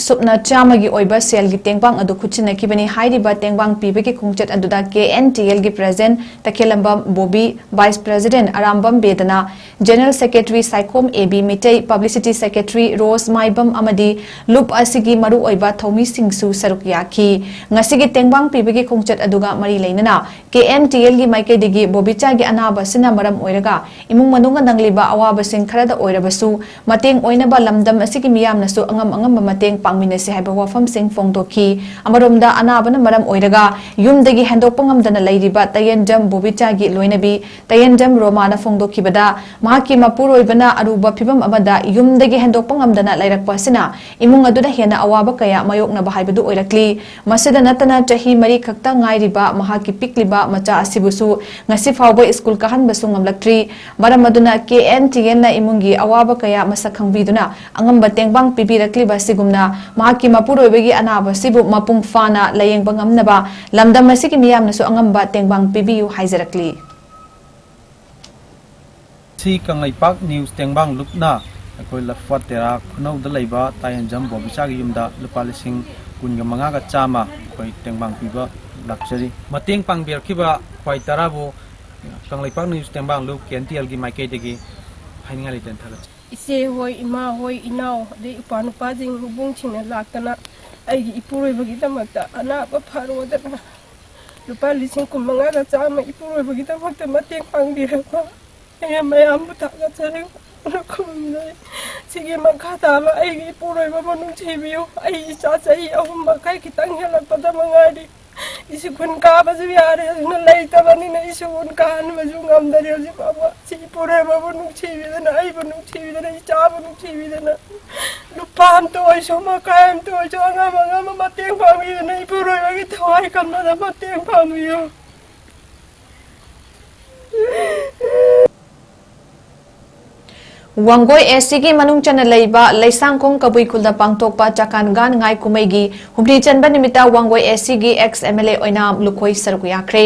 ꯁꯨꯞꯅ ꯆꯥꯝꯃꯒꯤ ꯑꯣꯏꯕ ꯁꯦꯜꯒꯤ ꯇꯦꯡꯕꯥꯡ ꯑꯗꯨ ꯈꯨꯠꯁꯤꯟꯅꯈꯤꯕꯅꯤ꯫ ꯍꯥꯏꯔꯤꯕ ꯇꯦꯡꯕꯥꯡ ꯄꯤꯕꯒꯤ ꯈꯣꯡꯆꯠ ꯑꯗꯨꯗ KNTLꯒꯤ President ꯇꯈꯦꯜꯂꯝꯕꯝ Bobby, Vice President Arambam ꯕꯦꯗꯅꯥ, General Secretary Saikhom AB Meitei, Publicity Secretary ꯔꯣꯁ ꯃꯥꯏꯕꯝ ꯑꯃꯗꯤ ꯂꯨꯞ ꯑꯁꯤꯒꯤ ꯃꯔꯨꯑꯣꯏꯕ ꯊꯧꯃꯤꯁꯤꯡꯁꯨ ꯁꯔꯨꯛ ꯌꯥꯈꯤ꯫ ꯉꯁꯤꯒꯤ ꯇꯦꯡꯕꯥꯡ ꯄꯤꯕꯒꯤ ꯈꯣꯡꯆꯠ ꯑꯗꯨꯒ ꯃꯔꯤ ꯂꯩꯅꯅ KNTLꯒꯤ ꯃꯥꯏꯀꯩꯗꯒꯤ ꯕꯣꯕꯤꯆꯥꯒꯤ ꯑꯅꯥꯕ ꯑꯁꯤꯅ ꯃꯔꯝ ꯑꯣꯏꯔꯒ ꯏꯃꯨꯡ ꯃꯅꯨꯡꯅ ꯅꯪꯂꯤꯕ ꯑꯋꯥꯕꯁꯤꯡ ꯈꯔꯗ ꯑꯣꯏꯔꯕꯁꯨ ꯃꯇꯦꯡ ꯑꯣꯏꯅꯕ ꯂꯝꯗꯝ ꯑꯁꯤꯒꯤ ꯃꯤꯌꯥꯝꯅꯁꯨ ꯑꯉꯝ ꯑꯉꯝꯕ ꯃꯇꯦꯡ ꯄꯥꯡꯃꯤꯟꯅꯁꯤ ꯍꯥꯏꯕ ꯋꯥꯐꯝꯁꯤꯡ ꯐꯣꯡꯗꯣꯛꯈꯤ꯫ ꯑꯃꯔꯣꯝꯗ, ꯑꯅꯥꯕꯅ ꯃꯔꯝ ꯑꯣꯏꯔꯒ ꯌꯨꯝꯗꯒꯤ ꯍꯦꯟꯗꯣꯛꯄ ꯉꯝꯗꯅ ꯂꯩꯔꯤꯕ ꯇꯌꯦꯟꯖꯝ ꯕꯣꯕꯤꯆꯥꯒꯤ ꯂꯣꯏꯅꯕꯤ ꯇꯌꯦꯟꯖꯝ ꯔꯣꯃꯥꯅ ꯐꯣꯡꯗꯣꯛꯈꯤꯕꯗ, ꯃꯍꯥꯛꯀꯤ ꯃꯄꯨꯔꯣꯏꯕꯅ ꯑꯔꯨꯕ ꯐꯤꯚꯝ ꯑꯃꯗ ꯌꯨꯝꯗꯒꯤ ꯍꯦꯟꯗꯣꯛꯄ ꯉꯝꯗꯅ ꯂꯩꯔꯛꯄ ꯑꯁꯤꯅ ꯏꯃꯨꯡ ꯑꯗꯨꯗ ꯍꯦꯟꯅ ꯑꯋꯥꯕ ꯀꯌꯥ ꯃꯥꯌꯣꯛꯅꯕ ꯍꯥꯏꯕꯗꯨ ꯑꯣꯏꯔꯛꯂꯤ꯫ ꯃꯁꯤꯗ ꯅꯠꯇꯅ, ꯆꯍꯤ ꯃꯔꯤ ꯈꯛꯇ ꯉꯥꯏꯔꯤꯕ ꯃꯍꯥꯛꯀꯤ ꯄꯤꯛꯂꯤꯕ ꯃꯆꯥ ꯑꯁꯤꯕꯨꯁꯨ ꯉꯁꯤ ꯐꯥꯎꯕ ꯁ꯭ꯀꯨꯜ ꯀꯥꯍꯟꯕꯁꯨ ꯉꯝꯂꯛꯇ꯭ꯔꯤ꯫ ꯃꯔꯝ ꯑꯗꯨꯅ, ꯀꯦ ꯑꯦꯟ ꯇꯤ ꯑꯦꯟꯅ ꯏꯃꯨꯡꯒꯤ ꯑꯋꯥꯕ ꯀꯌꯥ ꯃꯁꯛ ꯈꯪꯕꯤꯗꯨꯅ ꯑꯉꯝꯕ ꯇꯦꯡꯕꯥꯡ ꯄꯤꯕꯤꯔꯛꯂꯤꯕ ꯑꯁꯤꯒꯨꯝꯅ ꯃꯍꯥꯛꯀꯤ ꯃꯄꯨꯔꯣꯏꯕꯒꯤ ꯑꯅꯥꯕ ꯑꯁꯤꯕꯨ ꯃꯄꯨꯡ ꯐꯥꯅ ꯂꯥꯌꯦꯡꯕ ꯉꯝꯅꯕ ꯂꯝꯗꯝ ꯑꯁꯤꯒꯤ ꯃꯤꯌꯥꯝꯅꯁꯨ ꯑꯉꯝꯕ ꯇꯦꯡꯕꯥꯡ ꯄꯤꯕꯤꯌꯨ ꯍꯥꯏꯖꯔꯛꯂꯤ꯫ ꯁꯤ ꯀꯪꯂꯩꯄꯥꯛ ꯅ꯭ꯌꯨꯁ ꯇꯦꯡꯕꯥꯡ ꯂꯨꯞꯅ ꯑꯩꯈꯣꯏ ꯂꯐꯨꯋꯥ ꯇꯦꯔꯥ ꯈꯨꯅꯧꯗ ꯂꯩꯕ ꯇꯥꯌꯦꯟꯖꯝ ꯕꯣꯕꯤꯆꯥꯒꯤ ꯌꯨꯝꯗ ꯂꯨꯄꯥ ꯂꯤꯁꯤꯡ ꯀꯨꯟꯒ ꯃꯉꯥꯒ ꯆꯥꯝꯃ ꯑꯩꯈꯣꯏ ꯇꯦꯡꯕꯥꯡ ꯄꯤꯕ ꯂꯥꯛꯆꯔꯤ꯫ ꯃꯇꯦꯡ ꯄꯥꯡꯕꯤꯔꯛꯈꯤꯕ ꯈ꯭ꯋꯥꯏ ꯇꯔꯥꯕꯨ ꯀꯪꯂꯩꯄꯥꯛ ꯅ꯭ꯌꯨꯁ ꯇꯦꯡꯕꯥꯡ ꯂꯨꯞ ꯀꯦ ꯑꯦꯟ ꯇꯤ ꯑꯦꯜꯒꯤ ꯃꯥꯏꯀꯩꯗꯒꯤ ꯍꯥꯏꯅꯤꯡꯉꯥꯏ ꯂꯩꯇꯅ ꯊꯥꯒꯠꯆꯔꯤ꯫ ꯏꯆꯦ ꯍꯣꯏ, ꯏꯃꯥ ꯍꯣꯏ, ꯏꯅꯥꯎ, ꯑꯗꯩ ꯏꯄ꯭ꯋꯥ ꯅꯨꯄꯥꯁꯤꯡ, ꯏꯕꯨꯡꯁꯤꯡꯅ ꯂꯥꯛꯇꯅ ꯑꯩꯒꯤ ꯏꯄꯨꯔꯣꯏꯕꯒꯤꯗꯃꯛꯇ ꯑꯅꯥꯕ ꯐꯔꯣꯗꯅ ꯂꯨꯄꯥ ꯂꯤꯁꯤꯡ ꯀꯨꯟ ꯃꯉꯥꯒ ꯆꯥꯝꯃ ꯏꯄꯨꯔꯣꯏꯕꯒꯤꯗꯃꯛꯇ ꯃꯇꯦꯡ ꯄꯥꯡꯕꯤꯔꯛꯄ ꯑꯩꯅ ꯃꯌꯥꯝꯕꯨ ꯊꯥꯒꯠꯆꯔꯤ꯫ ꯈꯨꯔꯨꯝꯖꯔꯤ꯫ ꯁꯤꯒꯤ ꯃꯈꯥ ꯇꯥꯕ ꯑꯩꯒꯤ ꯏꯄꯨꯔꯣꯏꯕꯕꯨ ꯅꯨꯡꯁꯤꯕꯤꯌꯨ꯫ ꯑꯩ ꯏꯆꯥ ꯆꯍꯤ ꯑꯍꯨꯝ ꯃꯈꯥꯏ ꯈꯤꯇꯪ ꯍꯦꯜꯂꯛꯄꯗ ꯃꯉꯥꯏꯔꯤ꯫ ꯁ꯭ꯀꯨꯜ ꯀꯥꯕꯁꯨ ꯌꯥꯔꯦ, ꯑꯗꯨꯅ ꯂꯩꯇꯕꯅꯤꯅ ꯁ꯭ꯀꯨꯜ ꯀꯥꯍꯟꯕꯁꯨ ꯉꯝꯗꯔꯦ ꯍꯧꯖꯤꯛ ꯐꯥꯎꯕ꯫ ꯁꯤ ꯏꯄꯨꯔꯣꯏꯕꯕꯨ ꯅꯨꯡꯁꯤꯕꯤꯗꯅ, ꯑꯩꯕꯨ ꯅꯨꯡꯁꯤꯕꯤꯗꯅ, ꯏꯆꯥꯕꯨ ꯅꯨꯡꯁꯤꯕꯤꯗꯅ, ꯂꯨꯄꯥ ꯑꯝꯇ ꯑꯣꯏꯁꯨ, ꯃꯈꯥꯏ ꯑꯝꯇ ꯑꯣꯏꯁꯨ, ꯑꯉꯝ ꯑꯉꯝꯕ ꯃꯇꯦꯡ ꯄꯥꯡꯕꯤꯗꯨꯅ ꯏꯄꯨꯔꯣꯏꯕꯒꯤ ꯊꯋꯥꯏ ꯀꯟꯕꯗ ꯃꯇꯦꯡ ꯄꯥꯡꯕꯤꯌꯨ꯫ ꯋꯥꯡꯒꯣꯏ ꯑꯦꯁ ꯁꯤꯒꯤ ꯃꯅꯨꯡ ꯆꯟꯅ ꯂꯩꯕ ꯂꯩꯁꯥꯡꯈꯣꯡ ꯀꯕꯨꯏ ꯈꯨꯜꯗ ꯄꯥꯡꯊꯣꯛꯄ ꯆꯥꯀꯥꯟ ꯒꯥꯟ ꯉꯥꯏ ꯀꯨꯝꯍꯩꯒꯤ ꯍꯨꯝꯅꯤ ꯆꯟꯕ ꯅꯨꯃꯤꯠꯇ ꯋꯥꯡꯒꯣꯏ ꯑꯦꯁ ꯁꯤꯒꯤ ꯑꯦꯛꯁ ꯑꯦꯝ ꯑꯦꯜ ꯑꯦ ꯑꯣꯏꯅꯥꯝ ꯂꯨꯈꯣꯏ ꯁꯔꯨꯛ ꯌꯥꯈ꯭ꯔꯦ꯫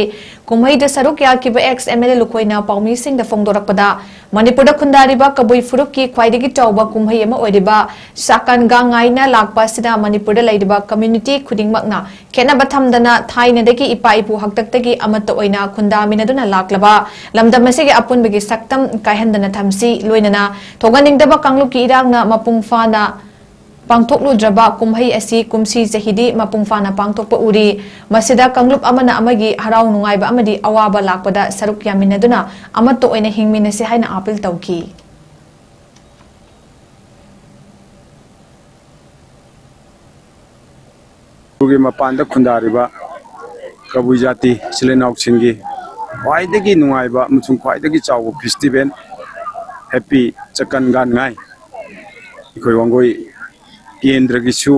ꯀꯨꯝꯍꯩꯗ ꯁꯔꯨꯛ ꯌꯥꯈꯤꯕ ꯑꯦꯛꯁ ꯑꯦꯝ ꯑꯦꯜ ꯑꯦ ꯂꯨꯈꯣꯏꯅ ꯄꯥꯎꯃꯤꯁꯤꯡꯗ ꯐꯣꯡꯗꯣꯔꯛꯄꯗ, ꯃꯅꯤꯄꯨꯔꯗ ꯈꯨꯟꯗꯥꯔꯤꯕ ꯀꯕꯨꯏ ꯐꯨꯔꯨꯞꯀꯤ ꯈ꯭ꯋꯥꯏꯗꯒꯤ ꯆꯥꯎꯕ ꯀꯨꯝꯍꯩ ꯑꯃ ꯑꯣꯏꯔꯤꯕ ꯆꯥꯀꯥꯟ ꯒꯥꯟ ꯉꯥꯏꯅ ꯂꯥꯛꯄ ꯑꯁꯤꯗ ꯃꯅꯤꯄꯨꯔꯗ ꯂꯩꯔꯤꯕ ꯀꯝꯃ꯭ꯌꯨꯅꯤꯇꯤ ꯈꯨꯗꯤꯡꯃꯛꯅ ꯈꯦꯠꯅꯕ ꯊꯝꯗꯅ ꯊꯥꯏꯅꯗꯒꯤ ꯏꯄꯥ ꯏꯄꯨ ꯍꯥꯛꯇꯛꯇꯒꯤ ꯑꯃꯠꯇ ꯑꯣꯏꯅ ꯈꯨꯟꯗꯥꯃꯤꯟꯅꯗꯨꯅ ꯂꯥꯛꯂꯕ ꯂꯝꯗꯝ ꯑꯁꯤꯒꯤ ꯑꯄꯨꯟꯕꯒꯤ ꯁꯛꯇꯝ ꯀꯥꯏꯍꯟꯗꯅ ꯊꯝꯁꯤ, ꯂꯣꯏꯅꯅ ꯊꯣꯛꯍꯟꯅꯤꯡꯗꯕ ꯀꯥꯡꯂꯨꯞꯀꯤ ꯏꯔꯥꯡꯅ ꯃꯄꯨꯡ ꯐꯥꯅ ꯄꯥꯡꯊꯣꯛꯂꯨꯗ꯭ꯔꯕ ꯀꯨꯝꯍꯩ ꯑꯁꯤ ꯀꯨꯝꯁꯤ ꯆꯍꯤꯗꯤ ꯃꯄꯨꯡ ꯐꯥꯅ ꯄꯥꯡꯊꯣꯛꯄ ꯎꯔꯤ꯫ ꯃꯁꯤꯗ ꯀꯥꯡꯂꯨꯞ ꯑꯃꯅ ꯑꯃꯒꯤ ꯍꯔꯥꯎ ꯅꯨꯡꯉꯥꯏꯕ ꯑꯃꯗꯤ ꯑꯋꯥꯕ ꯂꯥꯛꯄꯗ ꯁꯔꯨꯛ ꯌꯥꯃꯤꯟꯅꯗꯨꯅ ꯑꯃꯠꯇ ꯑꯣꯏꯅ ꯍꯤꯡꯃꯤꯟꯅꯁꯤ ꯍꯥꯏꯅ ꯑꯥꯄꯤꯜ ꯇꯧꯈꯤ꯫ ꯃꯄꯥꯟꯗ ꯈꯨꯟꯗꯥꯔꯤꯕ ꯀꯕꯨꯏ ꯖꯥꯇꯤ ꯏꯆꯤꯜ ꯏꯅꯥꯎꯁꯤꯡꯒꯤ ꯈ꯭ꯋꯥꯏꯗꯒꯤ ꯅꯨꯡꯉꯥꯏꯕ ꯑꯃꯁꯨꯡ ꯈ꯭ꯋꯥꯏꯗꯒꯤ ꯆꯥꯎꯕ ꯐꯦꯁꯇꯤꯚꯦꯜ ꯍꯦꯄꯤ ꯆꯀꯟ ꯒꯥꯟꯉꯥꯏ꯫ ꯑꯩꯈꯣꯏ ꯋꯥꯡꯒꯣꯏ ꯀꯦꯟꯗ꯭ꯔꯒꯤꯁꯨ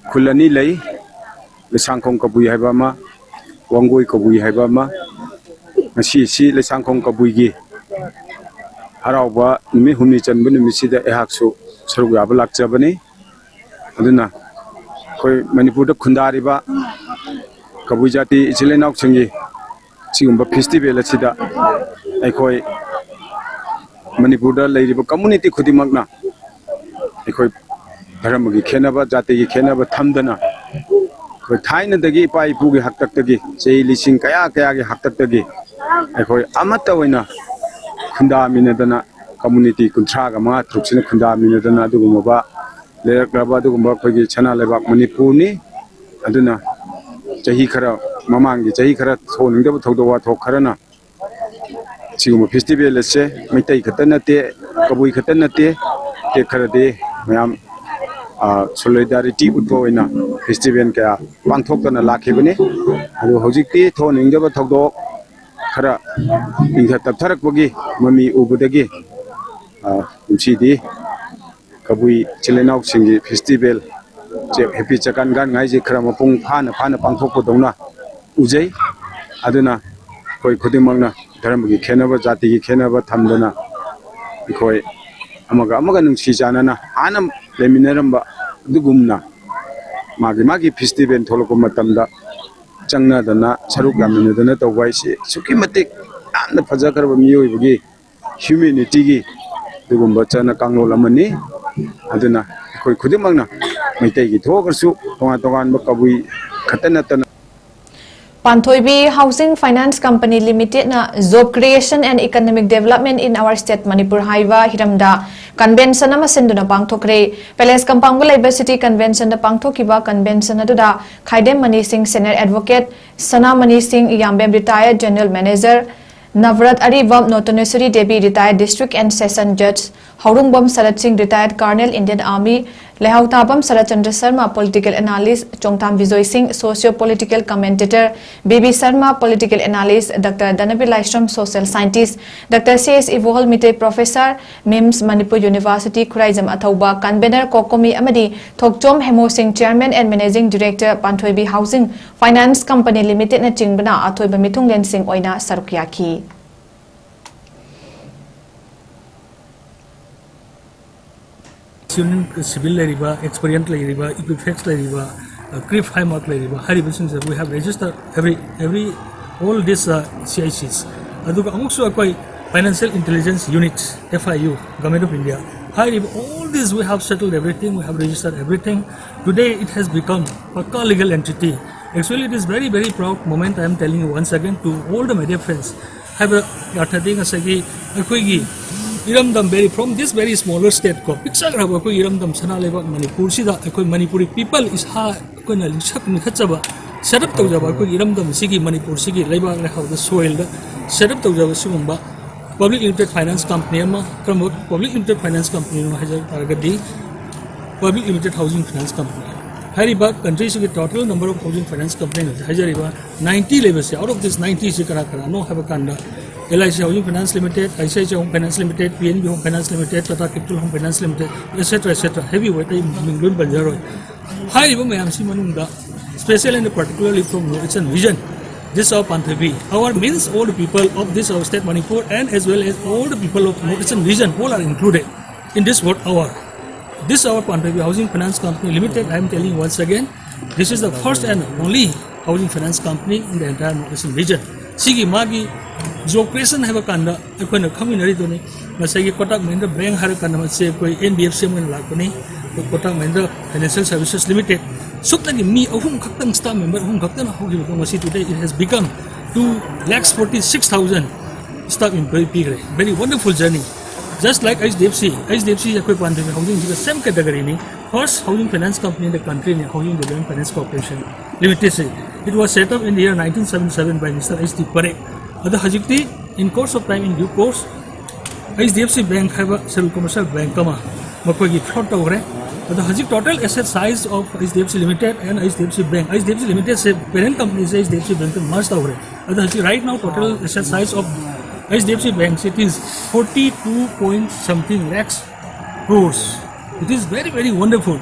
ꯈꯨꯜ ꯑꯅꯤ ꯂꯩ, ꯂꯩꯁꯥꯡꯈꯣꯡ ꯀꯕꯨꯏ ꯍꯥꯏꯕ ꯑꯃ, ꯋꯥꯡꯒꯣꯏ ꯀꯕꯨꯏ ꯍꯥꯏꯕ ꯑꯃ꯫ ꯉꯁꯤꯁꯤ ꯂꯩꯁꯥꯡꯈꯣꯡ ꯀꯕꯨꯏꯒꯤ ꯍꯔꯥꯎꯕ ꯅꯨꯃꯤꯠ ꯍꯨꯝꯅꯤ ꯆꯟꯕ ꯅꯨꯃꯤꯠꯁꯤꯗ ꯑꯩꯍꯥꯛꯁꯨ ꯁꯔꯨꯛ ꯌꯥꯕ ꯂꯥꯛꯆꯕꯅꯤ꯫ ꯑꯗꯨꯅ ꯑꯩꯈꯣꯏ ꯃꯅꯤꯄꯨꯔꯗ ꯈꯨꯟꯗꯥꯔꯤꯕ ꯀꯕꯨꯏ ꯖꯥꯇꯤ ꯏꯆꯤꯜ ꯏꯅꯥꯎꯁꯤꯡꯒꯤ ꯁꯤꯒꯨꯝꯕ ꯐꯦꯁꯇꯤꯚꯦꯜ ꯑꯁꯤꯗ ꯑꯩꯈꯣꯏ ꯃꯅꯤꯄꯨꯔꯗ ꯂꯩꯔꯤꯕ ꯀꯝꯃꯨꯅꯤꯇꯤ ꯈꯨꯗꯤꯡꯃꯛꯅ ꯑꯩꯈꯣꯏ ꯙꯔꯃꯒꯤ ꯈꯦꯠꯅꯕ, ꯖꯥꯇꯤꯒꯤ ꯈꯦꯠꯅꯕ ꯊꯝꯗꯅ ꯑꯩꯈꯣꯏ ꯊꯥꯏꯅꯗꯒꯤ ꯏꯄꯥ ꯏꯄꯨꯒꯤ ꯍꯥꯛꯇꯛꯇꯒꯤ, ꯆꯍꯤ ꯂꯤꯁꯤꯡ ꯀꯌꯥ ꯀꯌꯥꯒꯤ ꯍꯥꯛꯇꯛꯇꯒꯤ ꯑꯩꯈꯣꯏ ꯑꯃꯠꯇ ꯑꯣꯏꯅ ꯈꯨꯟꯗꯥꯃꯤꯟꯅꯗꯅ, ꯀꯝꯃꯨꯅꯤꯇꯤ ꯀꯨꯟꯊ꯭ꯔꯥꯒ ꯃꯉꯥ ꯇꯔꯨꯛꯁꯤꯅ ꯈꯨꯟꯗꯥꯃꯤꯟꯅꯗꯅ ꯑꯗꯨꯒꯨꯝꯂꯕ ꯂꯩꯔꯛꯂꯕ ꯑꯗꯨꯒꯨꯝꯕ ꯑꯩꯈꯣꯏꯒꯤ ꯁꯅꯥ ꯂꯩꯕꯥꯛ ꯃꯅꯤꯄꯨꯔꯅꯤ꯫ ꯑꯗꯨꯅ ꯆꯍꯤ ꯈꯔ ꯃꯃꯥꯡꯒꯤ ꯆꯍꯤ ꯈꯔ ꯊꯣꯛꯍꯟꯅꯤꯡꯗꯕ ꯊꯧꯗꯣꯛ ꯋꯥꯊꯣꯛ ꯈꯔꯅ ꯁꯤꯒꯨꯝꯕ ꯐꯦꯁꯇꯤꯚꯦꯜ ꯑꯁꯦ ꯃꯩꯇꯩ ꯈꯛꯇ ꯅꯠꯇꯦ, ꯀꯕꯨꯏ ꯈꯛꯇ ꯅꯠꯇꯦ, ꯇꯦ ꯈꯔꯗꯤ ꯃꯌꯥꯝ ꯁꯣꯂꯤꯗꯥꯔꯤꯇꯤ ꯎꯠꯄ ꯑꯣꯏꯅ ꯐꯦꯁꯇꯤꯚꯦꯜ ꯀꯌꯥ ꯄꯥꯡꯊꯣꯛꯇꯅ ꯂꯥꯛꯈꯤꯕꯅꯤ꯫ ꯑꯗꯨ ꯍꯧꯖꯤꯛꯇꯤ ꯊꯣꯛꯍꯟꯅꯤꯡꯗꯕ ꯊꯧꯗꯣꯛ ꯈꯔ ꯏꯪꯊ ꯇꯞꯊꯔꯛꯄꯒꯤ ꯃꯃꯤ ꯎꯕꯗꯒꯤ, ꯑ, ꯀꯨꯝꯁꯤꯗꯤ ꯀꯕꯨꯏ ꯏꯆꯤꯜ ꯏꯅꯥꯎꯁꯤꯡꯒꯤ ꯐꯦꯁꯇꯤꯚꯦꯜ ꯍꯦꯄꯤ ꯆꯀꯥꯟ ꯒꯥꯟꯉꯥꯏꯁꯦ ꯈꯔ ꯃꯄꯨꯡ ꯐꯥꯅ ꯐꯥꯅ ꯄꯥꯡꯊꯣꯛꯄꯗꯧꯅ ꯎꯖꯩ꯫ ꯑꯗꯨꯅ ꯑꯩꯈꯣꯏ ꯈꯨꯗꯤꯡꯃꯛꯅ ꯙꯔꯃꯒꯤ ꯈꯦꯠꯅꯕ, ꯖꯥꯇꯤꯒꯤ ꯈꯦꯠꯅꯕ ꯊꯝꯗꯅ ꯑꯩꯈꯣꯏ ꯑꯃꯒ ꯑꯃꯒ ꯅꯨꯡꯁꯤ ꯆꯥꯟꯅꯅ ꯍꯥꯟꯅ ꯂꯩꯃꯤꯟꯅꯔꯝꯕ ꯑꯗꯨꯒꯨꯝꯅ ꯃꯥꯒꯤ ꯃꯥꯒꯤ ꯐꯦꯁꯇꯤꯚꯦꯜ ꯊꯣꯛꯂꯛꯄ ꯃꯇꯝꯗ ꯆꯪꯅꯗꯅ ꯁꯔꯨꯛ ꯌꯥꯃꯤꯟꯅꯗꯅ ꯇꯧꯕ ꯍꯥꯏꯁꯤ ꯑꯁꯨꯛꯀꯤ ꯃꯇꯤꯛ ꯌꯥꯝꯅ ꯐꯖꯈ꯭ꯔꯕ ꯃꯤꯑꯣꯏꯕꯒꯤ ꯍ꯭ꯌꯨꯃꯦꯅꯤꯇꯤꯒꯤ ꯑꯗꯨꯒꯨꯝꯕ ꯆꯠꯅ ꯀꯥꯡꯂꯣꯟ ꯑꯃꯅꯤ꯫ ꯑꯗꯨꯅ ꯑꯩꯈꯣꯏ ꯈꯨꯗꯤꯡꯃꯛꯅ ꯃꯩꯇꯩꯒꯤ ꯊꯣꯛꯈ꯭ꯔꯁꯨ ꯇꯣꯉꯥꯟ ꯇꯣꯉꯥꯟꯕ ꯀꯕꯨꯏ ꯈꯛꯇ ꯅꯠꯇꯅ Panthoibi Housing Finance Company Limited ꯅ Job Creation and Economic Development in Our State Manipur ꯍꯥꯏꯕ ꯍꯤꯔꯝꯗ ꯀꯟꯚꯦꯟꯁꯟ ꯑꯃ ꯁꯤꯟꯗꯨꯅ ꯄꯥꯡꯊꯣꯛꯈ꯭ꯔꯦ꯫ ꯄꯦꯂꯦꯁ ꯀꯝꯄꯥꯎꯟꯗ ꯂꯩꯕ ꯁꯤꯇꯤ ꯀꯟꯚꯦꯟꯁꯟꯗ ꯄꯥꯡꯊꯣꯛꯈꯤꯕ ꯀꯟꯚꯦꯟꯁꯟ ꯑꯗꯨꯗ Khaidem Mani Singh, senior advocate, Sanamani Singh, Iyambem, retired general manager, Nabarat Aribam, ꯅꯣꯇꯅꯦꯁꯣꯔꯤ Devi, retired district and session ꯖꯖ, Haurungbam Sarat Singh, retired Colonel, Indian Army, Lehauthabam Sarat Chandra Sharma, political analyst, Chongtham Bijoy Singh, socio-political commentator, B B Sharma, political analyst, Doctor Danabi Laishram, social scientist, Doctor C S Ibohol Mitei, professor, MIMS, Manipur University, Khuraijam Athauba, convener, COCOMI, ꯑꯃꯗꯤ ꯊꯣꯛꯆꯣꯝ ꯍꯦꯃꯣ ꯁꯤꯡ, chairman and managing director, Panthoibi Housing Finance Company Limited ꯅꯆꯤꯡꯕꯅ ꯑꯊꯣꯏꯕ ꯃꯤꯊꯨꯡꯂꯦꯟꯁꯤꯡ ꯑꯣꯏꯅ ꯁꯔꯨꯛ ꯌꯥꯈꯤ꯫ Union Civil ꯂꯩꯔꯤꯕ, Experience ꯂꯩꯔꯤꯕ, Equifax ꯂꯩꯔꯤꯕ, uh, CRIF Highmark ꯂꯩꯔꯤꯕ, ꯍꯥꯏꯔꯤꯕꯁꯤꯡꯁꯦ we have registered every, every, all these, uh, C I Cs. ꯑꯗꯨꯒ ꯑꯃꯨꯛꯁꯨ ꯑꯩꯈꯣꯏ Financial Intelligence Units, F I U, Government of India, ꯍꯥꯏꯔꯤꯕ, all these we have settled everything, we have registered everything. Today it has become ꯄꯀꯥ legal entity. Actually, it is very, very proud moment, I am telling you once again to all the media friends. ꯍꯥꯏꯕ ꯑꯔꯊꯗꯤ ꯉꯁꯥꯏꯒꯤ ꯑꯩꯈꯣꯏꯒꯤ ꯏꯔꯝꯗꯝ, very, from this very smaller state ꯀꯣ, ꯄꯤꯛꯆꯈ꯭ꯔꯕ ꯑꯩꯈꯣꯏꯒꯤ ꯏꯔꯝꯗꯝ ꯁꯅꯥ ꯂꯩꯕꯥꯛ ꯃꯅꯤꯄꯨꯔꯁꯤꯗ ꯑꯩꯈꯣꯏ ꯃꯅꯤꯄꯨꯔꯤ people ꯏꯁꯥ ꯑꯩꯈꯣꯏꯅ ꯂꯤꯡꯈꯠ ꯂꯤꯡꯈꯠꯆꯕ, set up ꯇꯧꯖꯕ ꯑꯩꯈꯣꯏꯒꯤ ꯏꯔꯝꯗꯝꯁꯤꯒꯤ, ꯃꯅꯤꯄꯨꯔꯁꯤꯒꯤ ꯂꯩꯕꯥꯛ ꯂꯩꯍꯥꯎꯗ, soilꯗ set up ꯇꯧꯖꯕ ꯁꯤꯒꯨꯝꯕ public limited finance company ꯑꯃ, ꯀꯔꯝꯕ public limited finance companyꯅꯣ ꯍꯥꯏꯖ ꯇꯥꯔꯒꯗꯤ Public Limited Housing Finance Company꯫ ꯍꯥꯏꯔꯤꯕ countryꯁꯤꯒꯤ total number of housing finance company ꯍꯥꯏꯖꯔꯤꯕ ninety ꯂꯩꯕꯁꯦ, out of this ninetyꯁꯤ ꯀꯅꯥ ꯀꯅꯥꯅꯣ ꯍꯥꯏꯕ ꯀꯥꯟꯗ, L I C Housing Finance Limited, I C I C I Home Finance Limited, P N B Home Finance Limited, Tata Capital Home Finance Limited, et cetera, et cetera, heavyweight ꯑꯩ ꯃꯤꯡ ꯂꯣꯏ ꯄꯟꯖꯔꯣꯏ꯫ ꯍꯥꯏꯔꯤꯕ ꯃꯌꯥꯝꯁꯤ ꯃꯅꯨꯡꯗ, special and particularly from North Eastern region, this our Panthabi, our means all the people of this our state Manipur and as well as all the people of North Eastern region, all are included in this work hour. This our Panthabi Housing Finance Company Limited, I am telling once again, this is the first and only housing finance company in the entire North Eastern region. ꯁꯤꯒꯤ ꯃꯥꯒꯤ job creation ꯍꯥꯏꯕ ꯀꯥꯟꯗ ꯑꯩꯈꯣꯏꯅ ꯈꯪꯃꯤꯟꯅꯔꯤꯗꯨꯅꯤ, ꯉꯁꯥꯏꯒꯤ Kotak Mahindra Bank ꯍꯥꯏꯔ ꯀꯥꯟꯗ ꯃꯁꯤ ꯑꯩꯈꯣꯏ N B F C ꯑꯃ ꯑꯣꯏꯅ ꯂꯥꯛꯄꯅꯤ, ꯑꯩꯈꯣꯏ Kotak Mahindra Financial Services Limited꯫ ꯁꯨꯞꯅꯒꯤ ꯃꯤ ꯑꯍꯨꯝ ꯈꯛꯇꯪ, staff member ꯑꯍꯨꯝ ꯈꯛꯇꯅ ꯍꯧꯈꯤꯕꯗꯣ ꯉꯁꯤ today it has become two lakhs forty six thousand staff employee ꯄꯤꯈ꯭ꯔꯦ꯫ Very wonderful journey. Just like H D F C, H D F C ꯑꯩꯈꯣꯏ Panthabi Housingꯁꯤꯒ same categoryꯅꯤ, first housing finance company in the countryꯅꯤ, Housing Development Finance Corporation Limitedꯁꯤ꯫ It was set up in the year nineteen seventy seven by Mister H T Parekh꯫ ꯑꯗꯣ ꯍꯧꯖꯤꯛꯇꯤ in course of time, in due course, H D F C bank ꯍꯥꯏꯕ central commercial bank ꯑꯃ ꯃꯈꯣꯏꯒꯤ float ꯇꯧꯈ꯭ꯔꯦ꯫ ꯑꯗꯣ ꯍꯧꯖꯤꯛ total asset size of H D F C Limited and H D F C Bank, H D F C Limited say Peren ꯀꯝꯄꯅꯤꯁꯦ H D F C Bank ꯇ merge ꯇꯧꯈ꯭ꯔꯦ꯫ ꯑꯗꯣ ꯍꯧꯖꯤꯛ right now total asset size of H D F C Bank, it is forty two point something lakhs crores. It is very, very wonderful.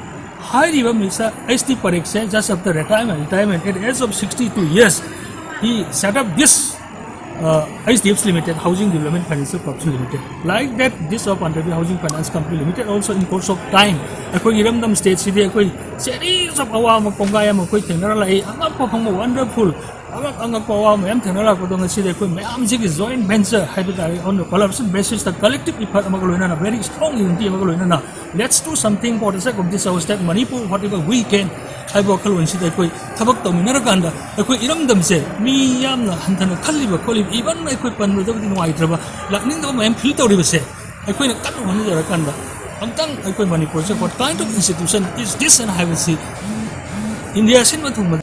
ꯍꯥꯏꯔꯤꯕ Mister H T Parekh say, just after retirement, retirement at age of sixty two years, he set up this uh, H D F C Limited, Housing Development Financial Corporation Limited. Like that, this of Under Housing Finance Company Limited also in course of time, ꯑꯩꯈꯣꯏ ꯏꯔꯝꯗꯝ ꯁ꯭ꯇꯦꯠꯁꯤꯗꯤ ꯑꯩꯈꯣꯏ series of ꯑꯋꯥꯕ ꯀꯣꯡꯒꯥꯏ ꯑꯃ ꯑꯩꯈꯣꯏ ꯊꯦꯡꯅꯔ ꯂꯥꯛꯏ꯫ ꯑꯉꯛꯄ ꯐꯪꯕ, wonderful, ꯑꯉꯛ ꯑꯉꯛꯄ ꯑꯋꯥꯕ ꯃꯌꯥꯝ ꯊꯦꯡꯅꯔꯛꯄꯗꯣ ꯉꯁꯤꯗꯤ ꯑꯩꯈꯣꯏ ꯃꯌꯥꯝꯁꯤꯒꯤ joint venture ꯍꯥꯏꯕ ꯇꯥꯔꯦ, on the collaboration basis ꯇ collective effort ꯑꯃꯒ ꯂꯣꯏꯅꯅ, very strong unity ꯑꯃꯒ ꯂꯣꯏꯅꯅ, let's do something for the sake of this our state Manipur, whatever we can ꯍꯥꯏꯕ ꯋꯥꯈꯜꯂꯣꯟꯁꯤꯗ ꯑꯩꯈꯣꯏ ꯊꯕꯛ ꯇꯧꯃꯤꯟꯅꯔꯀꯥꯟꯗ ꯑꯩꯈꯣꯏ ꯏꯔꯝꯗꯝꯁꯦ ꯃꯤ ꯌꯥꯝꯅ ꯍꯟꯊꯅ ꯈꯜꯂꯤꯕ ꯈꯣꯠꯂꯤꯕ, even ꯑꯩꯈꯣꯏ ꯄꯟꯕꯗꯕꯨꯗꯤ ꯅꯨꯡꯉꯥꯏꯇ꯭ꯔꯕ, ꯂꯥꯛꯅꯤꯡꯗꯕ ꯃꯌꯥꯝ feel ꯇꯧꯔꯤꯕꯁꯦ ꯑꯩꯈꯣꯏꯅ ꯀꯟꯅ ꯍꯣꯠꯅꯖꯔꯀꯥꯟꯗ ꯑꯝꯇꯪ ꯑꯩꯈꯣꯏ ꯃꯅꯤꯄꯨꯔꯁꯦ what kind of institution is this ꯍꯥꯏꯅ ꯍꯥꯏꯕꯁꯤ ꯏꯟꯗꯤꯌꯥ ꯁꯤꯟꯕ ꯊꯨꯡꯕꯗ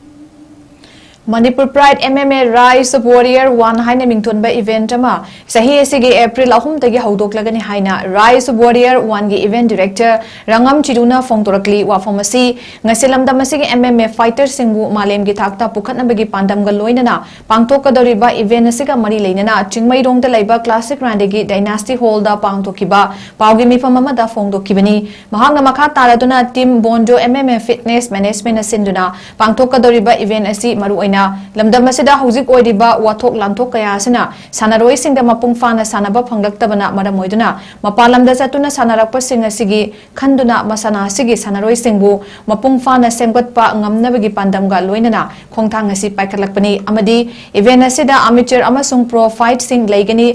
Manipur Pride M M A Rise of Warrior one ꯍꯥꯏꯅ ꯃꯤꯡꯊꯣꯟꯕ event ꯑꯃ ꯆꯍꯤ ꯑꯁꯤꯒꯤ April ꯑꯍꯨꯝꯗꯒꯤ ꯍꯧꯗꯣꯛꯂꯒꯅꯤ ꯍꯥꯏꯅ Rise of Warrior one ꯒꯤ event director ꯔꯪꯉꯝ ꯆꯤꯔꯨꯅ ꯐꯣꯡꯗꯣꯔꯛꯂꯤ꯫ ꯋꯥꯐꯝ ꯑꯁꯤ ꯉꯁꯤ ꯂꯝꯗꯝ ꯑꯁꯤꯒꯤ M M A fighter ꯁꯤꯡꯕꯨ ꯃꯥꯂꯦꯝꯒꯤ ꯊꯥꯛꯇ ꯄꯨꯈꯠꯅꯕꯒꯤ ꯄꯥꯟꯗꯝꯒ ꯂꯣꯏꯅꯅ ꯄꯥꯡꯊꯣꯛꯀꯗꯧꯔꯤꯕ event ꯑꯁꯤꯒ ꯃꯔꯤ ꯂꯩꯅꯅ ꯆꯤꯡꯃꯩꯔꯣꯡꯗ ꯂꯩꯕ Classic Randegi Dynasty Hall ꯗ ꯄꯥꯡꯊꯣꯛꯈꯤꯕ ꯄꯥꯎꯒꯤ ꯃꯤꯐꯝ ꯑꯃꯗ ꯐꯣꯡꯗꯣꯛꯈꯤꯕꯅꯤ꯫ ꯃꯍꯥꯛꯅ ꯃꯈꯥ ꯇꯥꯔꯗꯨꯅ Team Bondo M M A Fitness Management ꯅ ꯁꯤꯟꯗꯨꯅ ꯄꯥꯡꯊꯣꯛꯀꯗꯧꯔꯤꯕ event ꯑꯁꯤ ꯃꯔꯨꯑꯣꯏꯅ ꯂꯝꯗꯝ ꯑꯁꯤꯗ ꯍꯧꯖꯤꯛ ꯑꯣꯏꯔꯤꯕ ꯋꯥꯊꯣꯛ ꯂꯥꯟꯊꯣꯛ ꯀꯌꯥ ꯑꯁꯤꯅ ꯁꯥꯟꯅꯔꯣꯏꯁꯤꯡꯗ ꯃꯄꯨꯡ ꯐꯥꯅ ꯁꯥꯟꯅꯕ ꯐꯪꯂꯛꯇꯕꯅ ꯃꯔꯝ ꯑꯣꯏꯗꯨꯅ ꯃꯄꯥꯟ ꯂꯝꯗ ꯆꯠꯇꯨꯅ ꯁꯥꯟꯅꯔꯛꯄꯁꯤꯡ ꯑꯁꯤꯒꯤ ꯈꯟꯗꯨꯅ ꯃꯁꯥꯟꯅ ꯑꯁꯤꯒꯤ ꯁꯥꯟꯅꯔꯣꯏꯁꯤꯡꯕꯨ ꯃꯄꯨꯡ ꯐꯥꯅ ꯁꯦꯝꯒꯠꯄ ꯉꯝꯅꯕꯒꯤ ꯄꯥꯟꯗꯝꯒ ꯂꯣꯏꯅꯅ ꯈꯣꯡꯊꯥꯡ ꯑꯁꯤ ꯄꯥꯏꯈꯠꯂꯛꯄꯅꯤ ꯑꯃꯗꯤ event ꯑꯁꯤꯗ amateur ꯑꯃꯁꯨꯡ pro fight ꯁꯤꯡ ꯂꯩꯒꯅꯤ꯫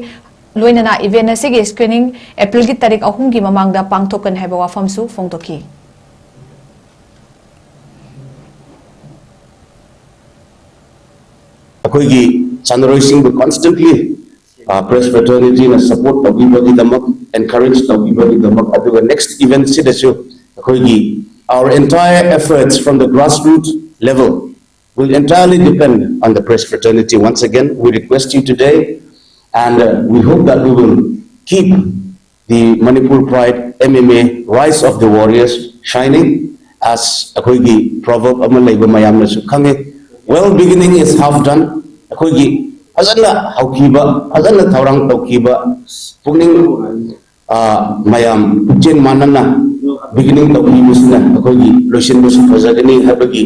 ꯂꯣꯏꯅꯅ event ꯑꯁꯤꯒꯤ screening April ꯒꯤ ꯇꯥꯔꯤꯛ ꯑꯍꯨꯝꯒꯤ ꯃꯃꯥꯡꯗ ꯄꯥꯡꯊꯣꯛꯀꯅꯤ ꯍꯥꯏꯕ ꯋꯥꯐꯝꯁꯨ ꯐꯣꯡꯗꯣꯛꯈꯤ꯫ ꯑꯩꯈꯣꯏꯒꯤ ꯁꯥꯟꯅꯔꯣꯏꯁꯤꯡꯕꯨ constantly press fraternity ꯅ support ꯇꯧꯕꯤꯕꯒꯤꯗꯃꯛ, encourage ꯇꯧꯕꯤꯕꯒꯤꯗꯃꯛ, ꯑꯗꯨꯒ next event ꯁꯤꯗꯁꯨ ꯑꯩꯈꯣꯏꯒꯤ our entire efforts from the grassroots level will entirely depend on the press fraternity. Once again, we request you today, and uh, we hope that we will keep the Manipur Pride M M A Rise of the Warriors shining, as ꯑꯩꯈꯣꯏꯒꯤ proverb ꯑꯃ ꯂꯩꯕ ꯃꯌꯥꯝꯅꯁꯨ ꯈꯪꯉꯤ, "Well beginning is half done." ꯑꯩꯈꯣꯏꯒꯤ ꯐꯖꯅ ꯍꯧꯈꯤꯕ, ꯐꯖꯅ ꯊꯧꯔꯥꯡ ꯇꯧꯈꯤꯕ, ꯄꯨꯛꯅꯤꯡ ꯑ, ꯃꯌꯥꯝ ꯄꯨꯛꯆꯦꯜ ꯃꯥꯟꯅꯅ beginning ꯇꯧꯕꯤꯕꯁꯤꯅ ꯑꯩꯈꯣꯏꯒꯤ ꯂꯣꯏꯁꯤꯟꯕꯁꯨ ꯐꯖꯒꯅꯤ ꯍꯥꯏꯕꯒꯤ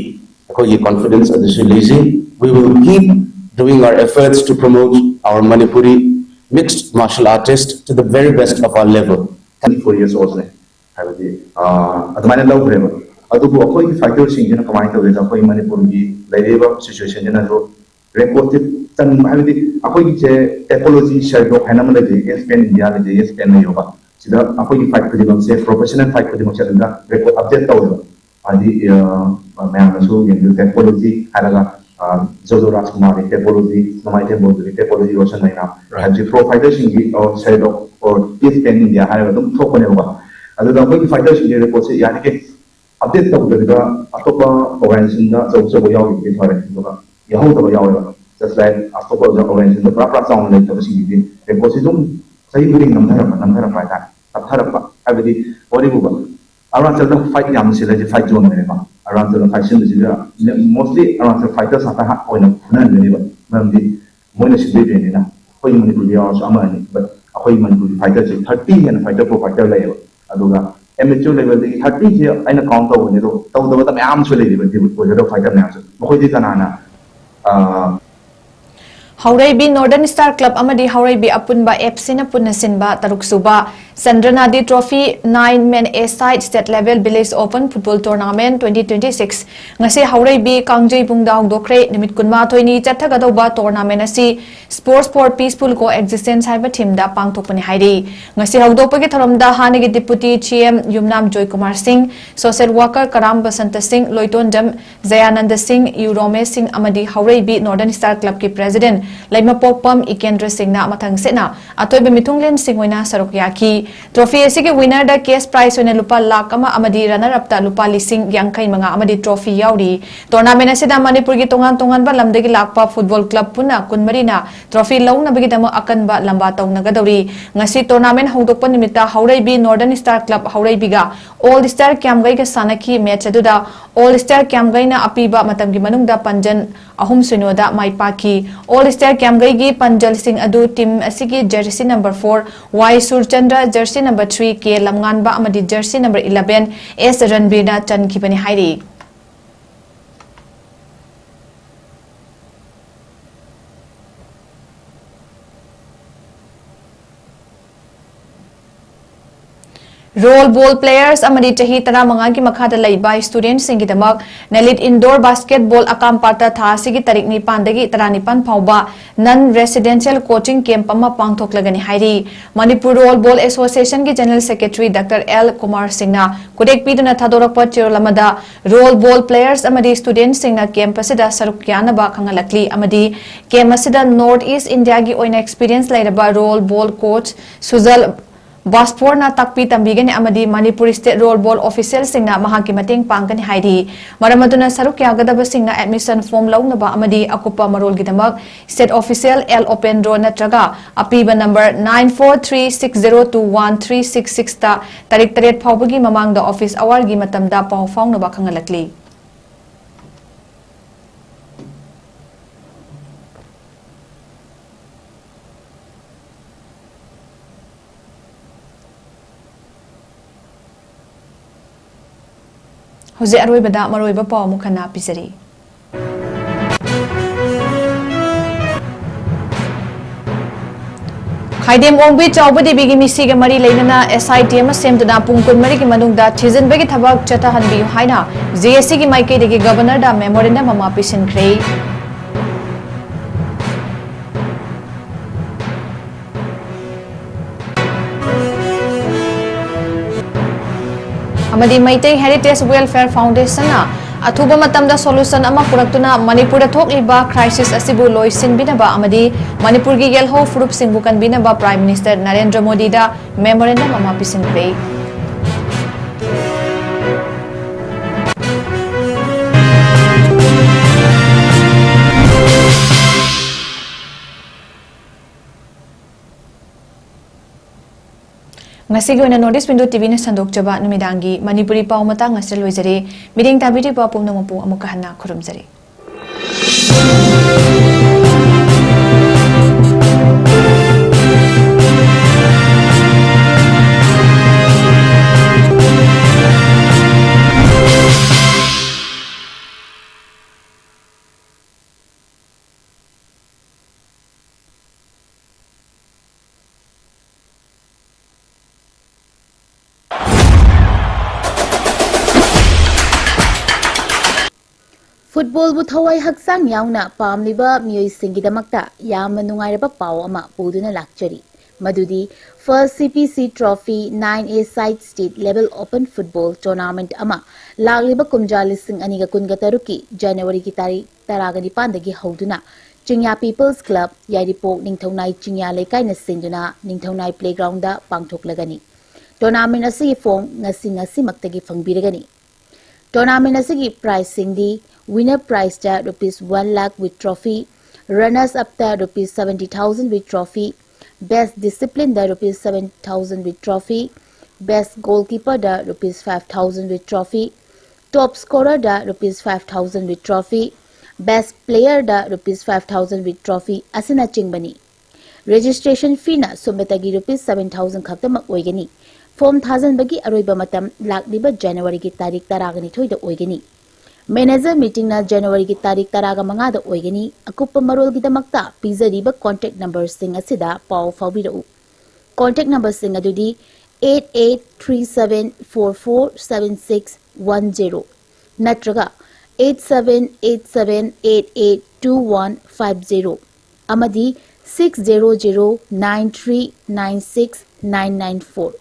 ꯑꯩꯈꯣꯏꯒꯤ confidence ꯑꯗꯨꯁꯨ ꯂꯩꯖꯩ꯫ We will keep doing our efforts to promote our Manipuri mixed martial artist to the very best of our level. Twenty four years old ꯅꯦ ꯍꯥꯏꯕꯗꯤ ꯑ, ꯑꯗꯨꯃꯥꯏꯅ ꯂꯧꯈ꯭ꯔꯦꯕ꯫ ꯑꯗꯨꯕꯨ ꯑꯩꯈꯣꯏꯒꯤ fighter ꯁꯤꯡꯁꯤꯅ ꯀꯃꯥꯏꯅ ꯇꯧꯒꯦꯗ, ꯑꯩꯈꯣꯏ ꯃꯅꯤꯄꯨꯔꯒꯤ ꯂꯩꯔꯤꯕ situation ꯁꯤꯅꯁꯨ record ꯁꯦ ꯆꯟꯕ, ꯍꯥꯏꯕꯗꯤ ꯑꯩꯈꯣꯏꯒꯤꯁꯦ Tapology Sherlock ꯍꯥꯏꯅ ꯑꯃ ꯂꯩꯖꯩ, Yes Pan India ꯂꯩꯖꯩ, Yes Pan ꯂꯩꯌꯣꯕ꯫ ꯁꯤꯗ ꯑꯩꯈꯣꯏꯒꯤ fight ꯈꯨꯗꯤꯡꯃꯛꯁꯦ, professional fight ꯈꯨꯗꯤꯡꯃꯛꯁꯦ ꯑꯗꯨꯗ record update ꯇꯧꯋꯦꯕ꯫ ꯍꯥꯏꯗꯤ ꯑ, ꯃꯌꯥꯝꯅꯁꯨ ꯌꯦꯡꯕꯤꯌꯨ, Tapology ꯍꯥꯏꯔꯒ ꯑ, ꯖꯣꯖꯣ ꯔꯥꯖꯀꯨꯃꯥꯔꯒꯤ Tapology, ꯅꯣꯡꯃꯥꯏꯊꯦꯝ ꯕꯣꯜꯗꯨꯒꯤ Tapology, ꯔꯣꯁꯟ ꯃꯩꯅꯥ, Right. ꯍꯥꯏꯕꯗꯤ pro fighter ꯁꯤꯡꯒꯤ ꯑ, Sherlock or Yes Pan India ꯍꯥꯏꯔꯒ ꯑꯗꯨꯝ ꯊꯣꯛꯄꯅꯦꯕꯀꯣ꯫ ꯑꯗꯨꯗ ꯑꯩꯈꯣꯏꯒꯤ fighter ꯁꯤꯡꯒꯤ record ꯁꯦ ꯌꯥꯔꯤꯈꯩ update ꯇꯧꯗꯕꯤꯗ ꯑꯇꯣꯞꯄ organization ꯗ ꯑꯆꯧ ꯑꯆꯧꯕ ꯌꯥꯎꯈꯤꯕꯗꯤ ꯐꯔꯦ, ꯑꯗꯨꯒ ꯌꯥꯎꯍꯧꯗꯕ ꯌꯥꯎꯋꯦꯕ꯫ Just like ꯑꯇꯣꯞꯄ organization ꯗ ꯄꯨꯔꯥ ꯄꯨꯔꯥ ꯆꯥꯎꯅ ꯂꯩꯇꯕꯁꯤꯡꯒꯤꯗꯤ record ꯁꯦ ꯑꯗꯨꯝ ꯆꯍꯤ ꯈꯨꯗꯤꯡ ꯅꯝꯊꯔꯛꯄ ꯅꯝꯊꯔꯛꯄ ꯍꯥꯏꯇꯥꯔꯦ, ꯇꯞꯊꯔꯛꯄ꯫ ꯍꯥꯏꯕꯗꯤ ꯋꯥꯔꯤꯕꯨꯕ ꯑꯔꯨꯅꯥꯆꯜꯗ fight ꯌꯥꯝꯅ ꯁꯤꯜꯂꯤꯁꯦ fight zone ꯅꯦꯕꯀꯣ꯫ ꯑꯔꯨꯅꯥꯆꯜꯗ fight ꯁꯤꯟꯕꯁꯤꯗ mostly Arunachal fighters ꯉꯥꯛꯇ ꯍꯥ-, ꯑꯣꯏꯅ ꯐꯨꯅꯍꯟꯒꯅꯦꯕ, ꯃꯔꯝꯗꯤ ꯃꯣꯏꯅ ꯁꯤꯟꯕꯤꯗ꯭ꯔꯤꯅꯤꯅ꯫ ꯑꯩꯈꯣꯏ ꯃꯅꯤꯄꯨꯔꯗ ꯌꯥꯎꯔꯁꯨ ꯑꯃ ꯑꯅꯤ, but ꯑꯩꯈꯣꯏ ꯃꯅꯤꯄꯨꯔꯒꯤ fighter ꯁꯦ thirty ꯍꯦꯟꯅ fighter, pro fighter ꯂꯩꯌꯦꯕ꯫ ꯑꯗꯨꯒ amateur level ꯗꯒꯤ thirty ꯁꯦ ꯑꯩꯅ count ꯇꯧꯕꯅꯦ, ꯑꯗꯣ ꯇꯧꯗꯕꯗ ꯃꯌꯥꯝ ꯑꯃꯁꯨ ꯂꯩꯔꯤꯕ debut ꯑꯣꯏꯒꯗꯕ fighter ꯃꯌꯥꯝꯁꯨ꯫ ꯃꯈꯣꯏꯗꯤ ꯀꯅꯥꯅ, ꯑ, ꯍꯧꯔꯩꯕꯤ Northern Star Club ꯑꯃꯗꯤ ꯍꯧꯔꯩꯕꯤ ꯑꯄꯨꯟꯕ F C ꯅ ꯄꯨꯟꯅ ꯁꯤꯟꯕ ꯇꯔꯨꯛ ꯁꯨꯕ ꯆꯟꯗ꯭ꯔꯅꯥꯗꯤ Trophy nine Men A Side State Level Village Open Football Tournament twenty twenty six ꯉꯁꯤ ꯍꯧꯔꯩꯕꯤ ꯀꯥꯡꯖꯩꯕꯨꯡꯗ ꯍꯧꯗꯣꯛꯈ꯭ꯔꯦ꯫ ꯅꯨꯃꯤꯠ ꯀꯨꯟꯃꯥꯊꯣꯏꯅꯤ ꯆꯠꯊꯒꯗꯧꯕ tournament ꯑꯁꯤ Sports for Peaceful Coexistence ꯍꯥꯏꯕ theme ꯗ ꯄꯥꯡꯊꯣꯛꯄꯅꯤ ꯍꯥꯏꯔꯤ꯫ ꯉꯁꯤ ꯍꯧꯗꯣꯛꯄꯒꯤ ꯊꯧꯔꯝꯗ ꯍꯥꯟꯅꯒꯤ Deputy C M ꯌꯨꯝꯅꯥꯝ ꯖꯣꯏꯀꯨꯃꯥꯔ ꯁꯤꯡ, Social Worker ꯀꯔꯥꯝ ꯕꯁꯟꯇ ꯁꯤꯡ, ꯂꯣꯏꯇꯣꯟꯖꯝ ꯖꯌꯥꯅꯟꯗ ꯁꯤꯡ, ꯌꯨ ꯔꯣꯃꯦꯁ ꯁꯤꯡ ꯑꯃꯗꯤ ꯍꯧꯔꯩꯕꯤ Northern Star Club ꯀꯤ President ꯂꯩꯃꯄꯣꯛꯄꯝ ꯏꯀꯦꯟꯗ꯭ꯔ ꯁꯤꯡꯅ ꯃꯊꯪ ꯁꯤꯠꯅ ꯑꯊꯣꯏꯕ ꯃꯤꯊꯨꯡꯂꯦꯟꯁꯤꯡ ꯑꯣꯏꯅ ꯁꯔꯨꯛ ꯌꯥꯈꯤ꯫ Trophy ꯑꯁꯤꯒꯤ winner ꯗ cash prize ꯑꯣꯏꯅ ꯂꯨꯄꯥ ꯂꯥꯈ ꯑꯃ ꯑꯃꯗꯤ runner up ꯇ ꯂꯨꯄꯥ ꯂꯤꯁꯤꯡ ꯌꯥꯡꯈꯩ ꯃꯉꯥ ꯑꯃꯗꯤ trophy ꯌꯥꯎꯔꯤ꯫ Tournament ꯑꯁꯤꯗ ꯃꯅꯤꯄꯨꯔꯒꯤ ꯇꯣꯉꯥꯟ ꯇꯣꯉꯥꯟꯕ ꯂꯝꯗꯒꯤ ꯂꯥꯛꯄ football club ꯄꯨꯟꯅ ꯀꯨꯟꯃꯔꯤꯅ trophy ꯂꯧꯅꯕꯒꯤꯗꯃꯛ ꯑꯀꯟꯕ ꯂꯝꯕꯥ ꯇꯧꯅꯒꯗꯧꯔꯤ꯫ ꯉꯁꯤ tournament ꯍꯧꯗꯣꯛꯄ ꯅꯨꯃꯤꯠꯇ ꯍꯧꯔꯩꯕꯤ Northern Star Club ꯍꯧꯔꯩꯕꯤꯒ All Star ꯀ꯭ꯌꯥꯝꯒꯩꯒ ꯁꯥꯟꯅꯈꯤ꯫ Match ꯑꯗꯨꯗ All Star ꯀ꯭ꯌꯥꯝꯒꯩꯅ ꯑꯄꯤꯕ ꯃꯇꯝꯒꯤ ꯃꯅꯨꯡꯗ ꯄꯥꯟꯖꯟ ꯑꯍꯨꯝ ꯁꯤꯅꯣꯗ ꯃꯥꯏ ꯄꯥꯛꯈꯤ꯫ All Star ꯀ꯭ꯌꯥꯝꯒꯩꯒꯤ ꯄꯥꯟꯖꯜꯁꯤꯡ ꯑꯗꯨ team ꯑꯁꯤꯒꯤ jersey number four ꯋꯥꯏ ꯁꯨꯔꯆꯟꯗ꯭ꯔ, jersey number three ꯀꯦ ꯂꯝꯉꯥꯟꯕ ꯑꯃꯗꯤ jersey number eleven ꯑꯦꯁ ꯔꯟꯕꯤꯔꯅ ꯆꯟꯈꯤꯕꯅꯤ ꯍꯥꯏꯔꯤ꯫ Role ball players ꯑꯃꯗꯤ ꯆꯍꯤ ꯇꯔꯥꯃꯉꯥꯒꯤ ꯃꯈꯥꯗ ꯂꯩꯕ student ꯁꯤꯡꯒꯤꯗꯃꯛ ꯅꯦꯂꯤꯠ indoor basketball ꯑꯀꯥꯝꯄꯥꯠꯇ ꯊꯥ ꯑꯁꯤꯒꯤ ꯇꯥꯔꯤꯛ ꯅꯤꯄꯥꯟꯗꯒꯤ ꯇꯔꯥꯅꯤꯄꯥꯟ ꯐꯥꯎꯕ non residential coaching camp ꯑꯃ ꯄꯥꯡꯊꯣꯛꯂꯒꯅꯤ ꯍꯥꯏꯔꯤ꯫ ꯃꯅꯤꯄꯨꯔ Role Ball Association ꯒꯤ General Secretary Doctor L Kumar ꯁꯤꯡꯅ ꯈꯨꯗꯦꯛ ꯄꯤꯗꯨꯅ ꯊꯥꯗꯣꯔꯛꯄ ꯆꯦꯔꯣꯜ ꯑꯃꯗ role ball players ꯑꯃꯗꯤ student ꯁꯤꯡꯅ camp ꯑꯁꯤꯗ ꯁꯔꯨꯛ ꯌꯥꯅꯕ ꯈꯪꯍꯜꯂꯛꯂꯤ ꯑꯃꯗꯤ camp ꯑꯁꯤꯗ North East India ꯒꯤ ꯑꯣꯏꯅ experience ꯂꯩꯔꯕ role ball coach ꯁꯨꯖꯜ ꯕꯥꯁꯐꯣꯔꯅ ꯇꯥꯛꯄꯤ ꯇꯝꯕꯤꯒꯅꯤ ꯑꯃꯗꯤ Manipur state role ball official ꯁꯤꯡꯅ ꯃꯍꯥꯛꯀꯤ ꯃꯇꯦꯡ ꯄꯥꯡꯒꯅꯤ ꯍꯥꯏꯔꯤ꯫ ꯃꯔꯝ ꯑꯗꯨꯅ ꯁꯔꯨꯛ ꯌꯥꯒꯗꯕꯁꯤꯡꯅ admission form ꯂꯧꯅꯕ ꯑꯃꯗꯤ ꯑꯀꯨꯞꯄ ꯃꯔꯣꯜꯒꯤꯗꯃꯛ state official ꯑꯦꯜ ꯎꯄꯦꯟꯗ꯭ꯔꯣ ꯅꯠꯇ꯭ꯔꯒ ꯑꯄꯤꯕ number nine four three six zero two one three six six ꯇ ꯇꯥꯔꯤꯛ ꯇꯔꯦꯠ ꯐꯥꯎꯕꯒꯤ ꯃꯃꯥꯡꯗ office hour ꯒꯤ ꯃꯇꯝꯗ ꯄꯥꯎ ꯐꯥꯎꯅꯕ ꯈꯪꯍꯜꯂꯛꯂꯤ꯫ ꯍꯧꯖꯤꯛ ꯑꯔꯣꯏꯕꯗ ꯃꯔꯨꯑꯣꯏꯕ ꯄꯥꯎ ꯑꯃꯨꯛ ꯍꯟꯅ ꯄꯤꯖꯔꯤ꯫ ꯈꯥꯏꯗꯦꯝ ꯑꯣꯡꯕꯤ ꯆꯥꯎꯕ ꯗꯦꯕꯤꯒꯤ ꯃꯤꯁꯤꯒ ꯃꯔꯤ ꯂꯩꯅꯅ S I T ꯑꯃ ꯁꯦꯝꯗꯨꯅ ꯄꯨꯡ ꯀꯨꯟꯃꯔꯤꯒꯤ ꯃꯅꯨꯡꯗ ꯊꯤꯖꯤꯟꯕꯒꯤ ꯊꯕꯛ ꯆꯠꯊꯍꯟꯕꯤꯌꯨ ꯍꯥꯏꯅ J A C ꯒꯤ ꯃꯥꯏꯀꯩꯗꯒꯤ Governor ꯗ memorandum ꯑꯃ ꯄꯤꯁꯤꯟꯈ꯭ꯔꯦ꯫ ꯑꯃꯗꯤ Meitei Heritage Welfare Foundation ꯅ ꯑꯊꯨꯕ ꯃꯇꯝꯗ solution ꯑꯃ ꯄꯨꯔꯛꯇꯨꯅ ꯃꯅꯤꯄꯨꯔꯗ ꯊꯣꯛꯂꯤꯕ crisis ꯑꯁꯤꯕꯨ ꯂꯣꯏꯁꯤꯟꯕꯤꯅꯕ ꯑꯃꯗꯤ ꯃꯅꯤꯄꯨꯔꯒꯤ ꯌꯦꯜꯍꯧ ꯐꯨꯔꯨꯞꯁꯤꯡꯕꯨ ꯀꯟꯕꯤꯅꯕ Prime Minister ꯅꯔꯦꯟꯗ꯭ꯔ ꯃꯣꯗꯤꯗ memorandum ꯑꯃ ꯄꯤꯁꯤꯟꯈ꯭ꯔꯦ꯫ ꯉꯁꯤꯒꯤ ꯑꯣꯏꯅ North East Window ꯇꯤꯚꯤꯅ ꯁꯟꯗꯣꯛꯆꯕ ꯅꯨꯃꯤꯗꯥꯡꯒꯤ ꯃꯅꯤꯄꯨꯔꯤ ꯄꯥꯎ ꯃꯇꯥꯡ ꯑꯁꯤꯗ ꯂꯣꯏꯖꯔꯦ꯫ ꯃꯤꯠꯌꯦꯡ ꯇꯥꯕꯤꯔꯤꯕ ꯄꯨꯝꯅꯃꯛꯄꯨ ꯑꯃꯨꯛꯀ ꯍꯟꯅ ꯈꯨꯔꯨꯝꯖꯔꯤ꯫ ꯐꯨꯠꯕꯣꯜꯕꯨ ꯊꯋꯥꯏ ꯍꯛꯆꯥꯡ ꯌꯥꯎꯅ ꯄꯥꯝꯂꯤꯕ ꯃꯤꯑꯣꯏꯁꯤꯡꯒꯤꯗꯃꯛꯇ ꯌꯥꯝꯅ ꯅꯨꯡꯉꯥꯏꯔꯕ ꯄꯥꯎ ꯑꯃ ꯄꯨꯗꯨꯅ ꯂꯥꯛꯆꯔꯤ꯫ ꯃꯗꯨꯗꯤ First C P C Trophy nine A Side State Level Open Football Tournament ꯑꯃ ꯂꯥꯛꯂꯤꯕ ꯀꯨꯝꯖꯥ ꯂꯤꯁꯤꯡ ꯑꯅꯤꯒ ꯀꯨꯟꯒ ꯇꯔꯨꯛꯀꯤ ꯖꯅꯋꯥꯔꯤꯒꯤ ꯇꯥꯔꯤꯛ ꯇꯔꯥꯒ ꯅꯤꯄꯥꯟꯗꯒꯤ ꯍꯧꯗꯨꯅ ꯆꯤꯡꯌꯥ People's Club, ꯌꯥꯏꯔꯤꯄꯣꯛ ꯅꯤꯡꯊꯧꯅꯥꯏ ꯆꯤꯡꯌꯥ ꯂꯩꯀꯥꯏꯅ ꯁꯤꯟꯗꯨꯅ ꯅꯤꯡꯊꯧꯅꯥꯏ Playgroundꯗ ꯄꯥꯡꯊꯣꯛꯂꯒꯅꯤ꯫ Tournament ꯑꯁꯤꯒꯤ form ꯉꯁꯤ ꯉꯁꯤꯃꯛꯇꯒꯤ ꯐꯪꯕꯤꯔꯒꯅꯤ꯫ Tournament ꯑꯁꯤꯒꯤ prizeꯁꯤꯡꯗꯤ: winner prizeꯇ rupees one lakh with trophy, runners upꯇ rupees seventy thousand with trophy, best disciplineꯗ rupees seven thousand with trophy, best goalkeeperꯗ rupees five thousand with trophy, top scorerꯗ rupees five thousand with trophy, best playerꯗ rupees five thousand with trophy ꯑꯁꯤꯅꯆꯤꯡꯕꯅꯤ꯫ Registration feeꯅ ꯁꯨꯞꯅꯇꯒꯤ rupees seven thousand ꯈꯛꯇꯃꯛ ꯑꯣꯏꯒꯅꯤ꯫ Form ꯊꯥꯖꯤꯟꯕꯒꯤ ꯑꯔꯣꯏꯕ ꯃꯇꯝ ꯂꯥꯛꯂꯤꯕ ꯖꯅꯋꯥꯔꯤꯒꯤ ꯇꯥꯔꯤꯛ ꯇꯔꯥꯒ ꯅꯤꯊꯣꯏꯗ ꯑꯣꯏꯒꯅꯤ꯫ Manager meetingꯅ ꯖꯅꯋꯥꯔꯤꯒꯤ ꯇꯥꯔꯤꯛ ꯇꯔꯥꯒ ꯃꯉꯥꯗ ꯑꯣꯏꯒꯅꯤ꯫ ꯑꯀꯨꯞꯄ ꯃꯔꯣꯜꯒꯤꯗꯃꯛꯇ ꯄꯤꯖꯔꯤꯕ contact numberꯁꯤꯡ ꯑꯁꯤꯗ ꯄꯥꯎ ꯐꯥꯎꯕꯤꯔꯛꯎ꯫ Contact numberꯁꯤꯡ ꯑꯗꯨꯗꯤ eight eight three seven four four seven six one zero ꯅꯠꯇ꯭ꯔꯒ eight seven eight seven eight eight two one five zero ꯑꯃꯗꯤ six zero zero nine three nine six nine nine four꯫